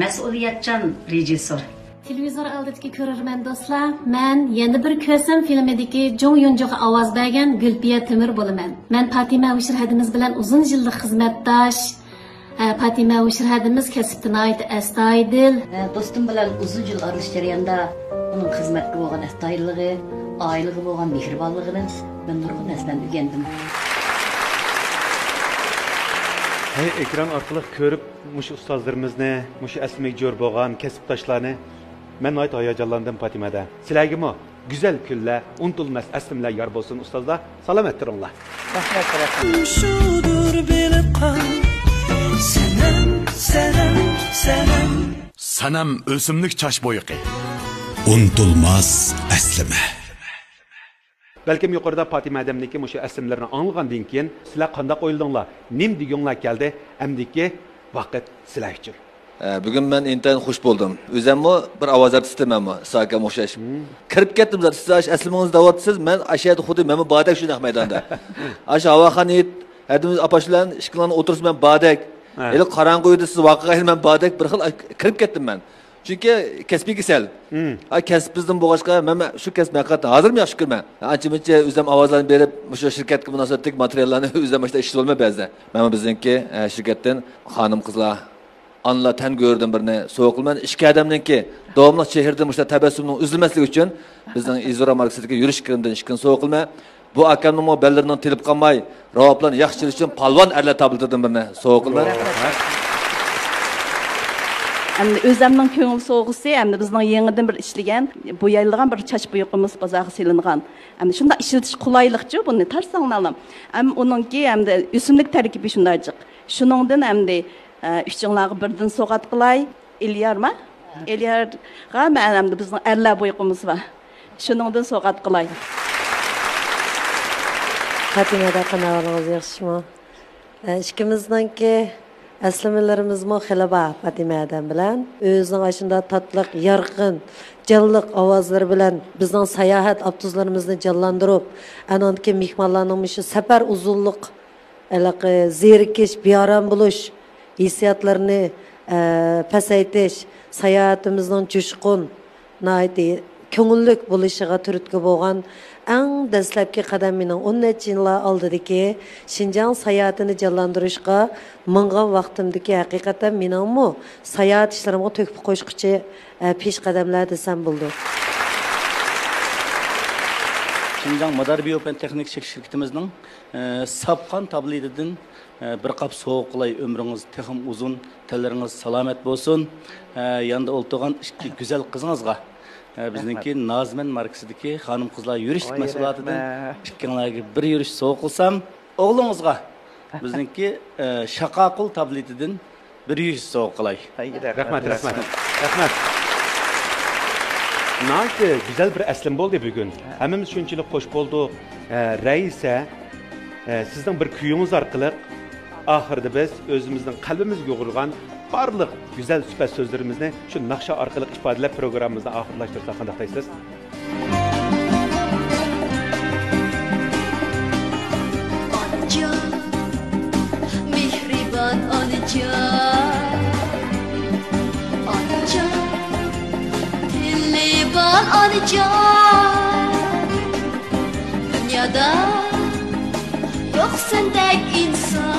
مەسئۇلىيەتچان رېژىسسور. تېلېۋىزور ئالدىدىكى كۆرۈرمەن دوستلار، مەن يەنە بىر كۆسەم فىلىمىدىكى جۇڭ يۇنجۇغا ئاۋاز بەرگەن گۈلپىيە تۆمۈر بولىمەن. مەن پاتىمە ھۇشۇر ھەدىمىز بىلەن ئۇزۇن يىللىق خىزمەتداش. ئە، پاتىمە ھۇشۇر ھەدىمىز كەسىپتە ناھايىتى ئەستايىدىل. ئە، دوستۇم بىلەن ئۇزۇن يىل ئارىلىشىش جەريانىدا ئۇنىڭ خىزمەتكە بولغان ئەستايىدىللىقى، ئائىلىگە بولغان مېھرىبانلىقىدىن مەن نۇرغۇن نەرسىلەرنى ئۆگەندىم. ھەي، ئېكران ئارقىلىق كۆرۈپ، مۇشۇ ئۇستازلىرىمىزنى، مۇشۇ ئەسلىمىگە جور بولغان كەسىپداشلارنى مەن ناھايىتى ھاياجانلاندىم پاتىمەدە. سىلەرگىمۇ گۈزەل كۈنلەر، ئۇنتۇلماس ئەسلىمىلەر يار بولسۇن ئۇستازلار. سالامەت تۇرۇڭلار. رەھمەت، رەھمەت. شۇدۇر بىلىپ قال، سەنەم، سەنەم، سەنەم. سەنەم ئۆسۈملۈك چاچ بويىقى. ئۇنتۇلماس ئەسلىمە. بەلكىم يۇقىرىدا پاتىمە ھەدەمنىڭكى مۇشۇ ئەسلىمىلىرىنى ئاڭلىغاندىن كېيىن، سىلەر قانداق ئويلىدىڭلار؟ نېمە دېگۈڭلار كەلدى؟ ئەمدىكى ۋاقىت سىلەر ئۈچۈن. ئە، بۈگۈن مەن ئىنتايىن خۇش بولدۇم. ئۆزەممۇ بىر ئاۋاز ئارتىسى مەنمۇ، سىز ئاكام ئوخشاش. مم. كىرىپ كەتتىم زادى. سىز ئاشۇ ئەسلىمىڭىزنى دەۋاتىسىز، مەن ئاشۇ يەردە خۇددى مەنمۇ باردەك شۇ نەق مەيداندا. ئاشۇ ھاۋاخان ھەدىمىز ئاپاش بىلەن ئىككىڭلارنىڭ ئوتتۇرىسىدا مەن باردەك. ھە. ھېلى قاراڭغۇ ئۆيدە سىز ۋاقىغا ھېلى مەن باردەك بىر خىل كىرىپ كەتتىم مەن. چۈنكى كەسپىي كېسەل. مم. ئا، كەسپىمىزدىن بولغاچقا، مەن، مەن شۇ كەسىپنى ھەقىقەتەن ھازىرمۇ ياخشى كۆرىمەن. ئانچە-مۇنچە ئۆزۈم ئاۋازلارنى بېرىپ، مۇشۇ شىركەتكە مۇناسىۋەتلىك ماتېرىياللارنى ئۆزۈم مۇشۇنداق ئىشلىتىۋالىمەن بەزىدە. مەنمۇ بىزنىڭكى، ئە، شىركەتتىن خانىم-قىزلار ئانىلار تەن گۆرۈدىن بىرنى سوۋغا قىلىمەن. ئىككى ئادەمنىڭكى داۋاملىق چېھرىدىن مۇشۇنداق تەبەسسۇمنىڭ ئۈزۈلمەسلىكى ئۈچۈن بىزنىڭ ئىزورا ماركىسىدىكى يۈرۈش كىرىمىدىن ئىككىنى سوۋغا قىلىمەن. بۇ ئاكامنىڭمۇ بەللىرىنىڭ تېلىپ قالماي، راۋابلارنى ياخشى چېلىش ئۈچۈن پالۋان ئەرلەر تابلىتىدىن بىرنى سوۋغا قىلىمەن. ئەمدى ئۆزەمنىڭ كۆڭۈل سوۋغىسى، ئەمدى بىزنىڭ يېڭىدىن بىر ئىشلىگەن، بويايدىغان بىر چاچ بويىقىمىز بازارغا سېلىنغان. ئەمدى شۇنداق ئىشلىتىش قولايلىقچۇ بۇنى، تارتساڭلارلا. ئەم، ئۇنىڭكى ئەمدى ئۆسۈملۈك تەركىبى شۇنداق جىق. شۇنىڭدىن ئەمدى، ئە، ئۈچۈڭلارغا بىردىن سوۋغات قىلاي. ئېلىيارما؟ ئېلىيارغا مەن ئەمدى بىزنىڭ ئەرلەر بويىقىمىز بار. شۇنىڭدىن سوۋغات قىلاي. پاتىمەدە قاناۋىڭىز ياخشىمۇ؟ ئە، ئىككىمىزنىڭكى ئەسلىمىلىرىمىزمۇ خېلى بار پاتىمە ھەدەم بىلەن. ئۆزىنىڭ ئاشۇنداق تاتلىق، يارقىن، جانلىق ئاۋازلىرى بىلەن بىزنىڭ ساياھەت ئاپتوبۇسلىرىمىزنى جانلاندۇرۇپ، ئانىڭدىكى مېھمانلارنىڭ مۇشۇ سەپەر ئۇزۇنلۇق ھېلىقى زېرىكىش، بىئارام بولۇش ھېسسىياتلىرىنى، ئە، پەسەيتىش، ساياھىتىمىزنىڭ جۇشقۇن، ناھايىتى كۆڭۈللۈك بولۇشىغا تۈرتكە بولغان ئەڭ دەسلەپكى قەدەم مېنىڭ ئون نەچچە يىللار ئالدىدىكى شىنجاڭ ساياھىتىنى جانلاندۇرۇشقا ماڭغان ۋاقتىمدىكى ھەقىقەتەن مېنىڭمۇ ساياھەت ئىشلىرىمغا تۆھپە قوشقۇچى، ئە، پېشقەدەملەر دېسەم بولىدۇ. شىنجاڭ مادار بىيوپەن تېخنىك چېكىش شىركىتىمىزنىڭ، ئە، ساپ قان تابلېتىدىن، ئە، بىر قاپ سوۋغا قىلاي. ئۆمرىڭىز تېخىمۇ ئۇزۇن، تەنلىرىڭىز سالامەت بولسۇن. ئە، ياندا ئولتۇرغان ئىككى گۈزەل قىزىڭىزغا، ئە، بىزنىڭكى رەھمەت. نازمەن ماركىسىدىكى خانىم-قىزلار يۈرۈش ۋاي، تىكمە مەھسۇلاتىدىن رەھمەت. ئىككىڭلارگە بىر يۈرۈش سوۋغا قىلسام، ئوغلىڭىزغا بىزنىڭكى، ئە، شاقاقۇل تابلېتىدىن بىر يۈرۈش سوۋغا قىلاي. ۋاي، رەھمەت، رەھمەت. رەھمەت. ناھايىتى گۈزەل بىر ئەسلىم بولدى بۈگۈن. ھەممىمىز شۇنچىلىك خوش بولدۇق. ئە، رەئىسە، ئە، سىزنىڭ بىر كۈيىڭىز ئارقىلىق ئاخىرىدا بىز ئۆزىمىزنىڭ قەلبىمىزگە يۇغۇرغان بارلىق گۈزەل سۈپەت سۆزلىرىمىزنى شۇ ناخشا ئارقىلىق ئىپادىلەپ پروگراممىمىزنى ئاخىرلاشتۇرساق قانداق دەيسىز؟ ئانىجان، مېھرىبان ئانىجان، ئانىجان، تىلى بار ئانىجان، دۇنيادا يوق سەندەك ئىنسان.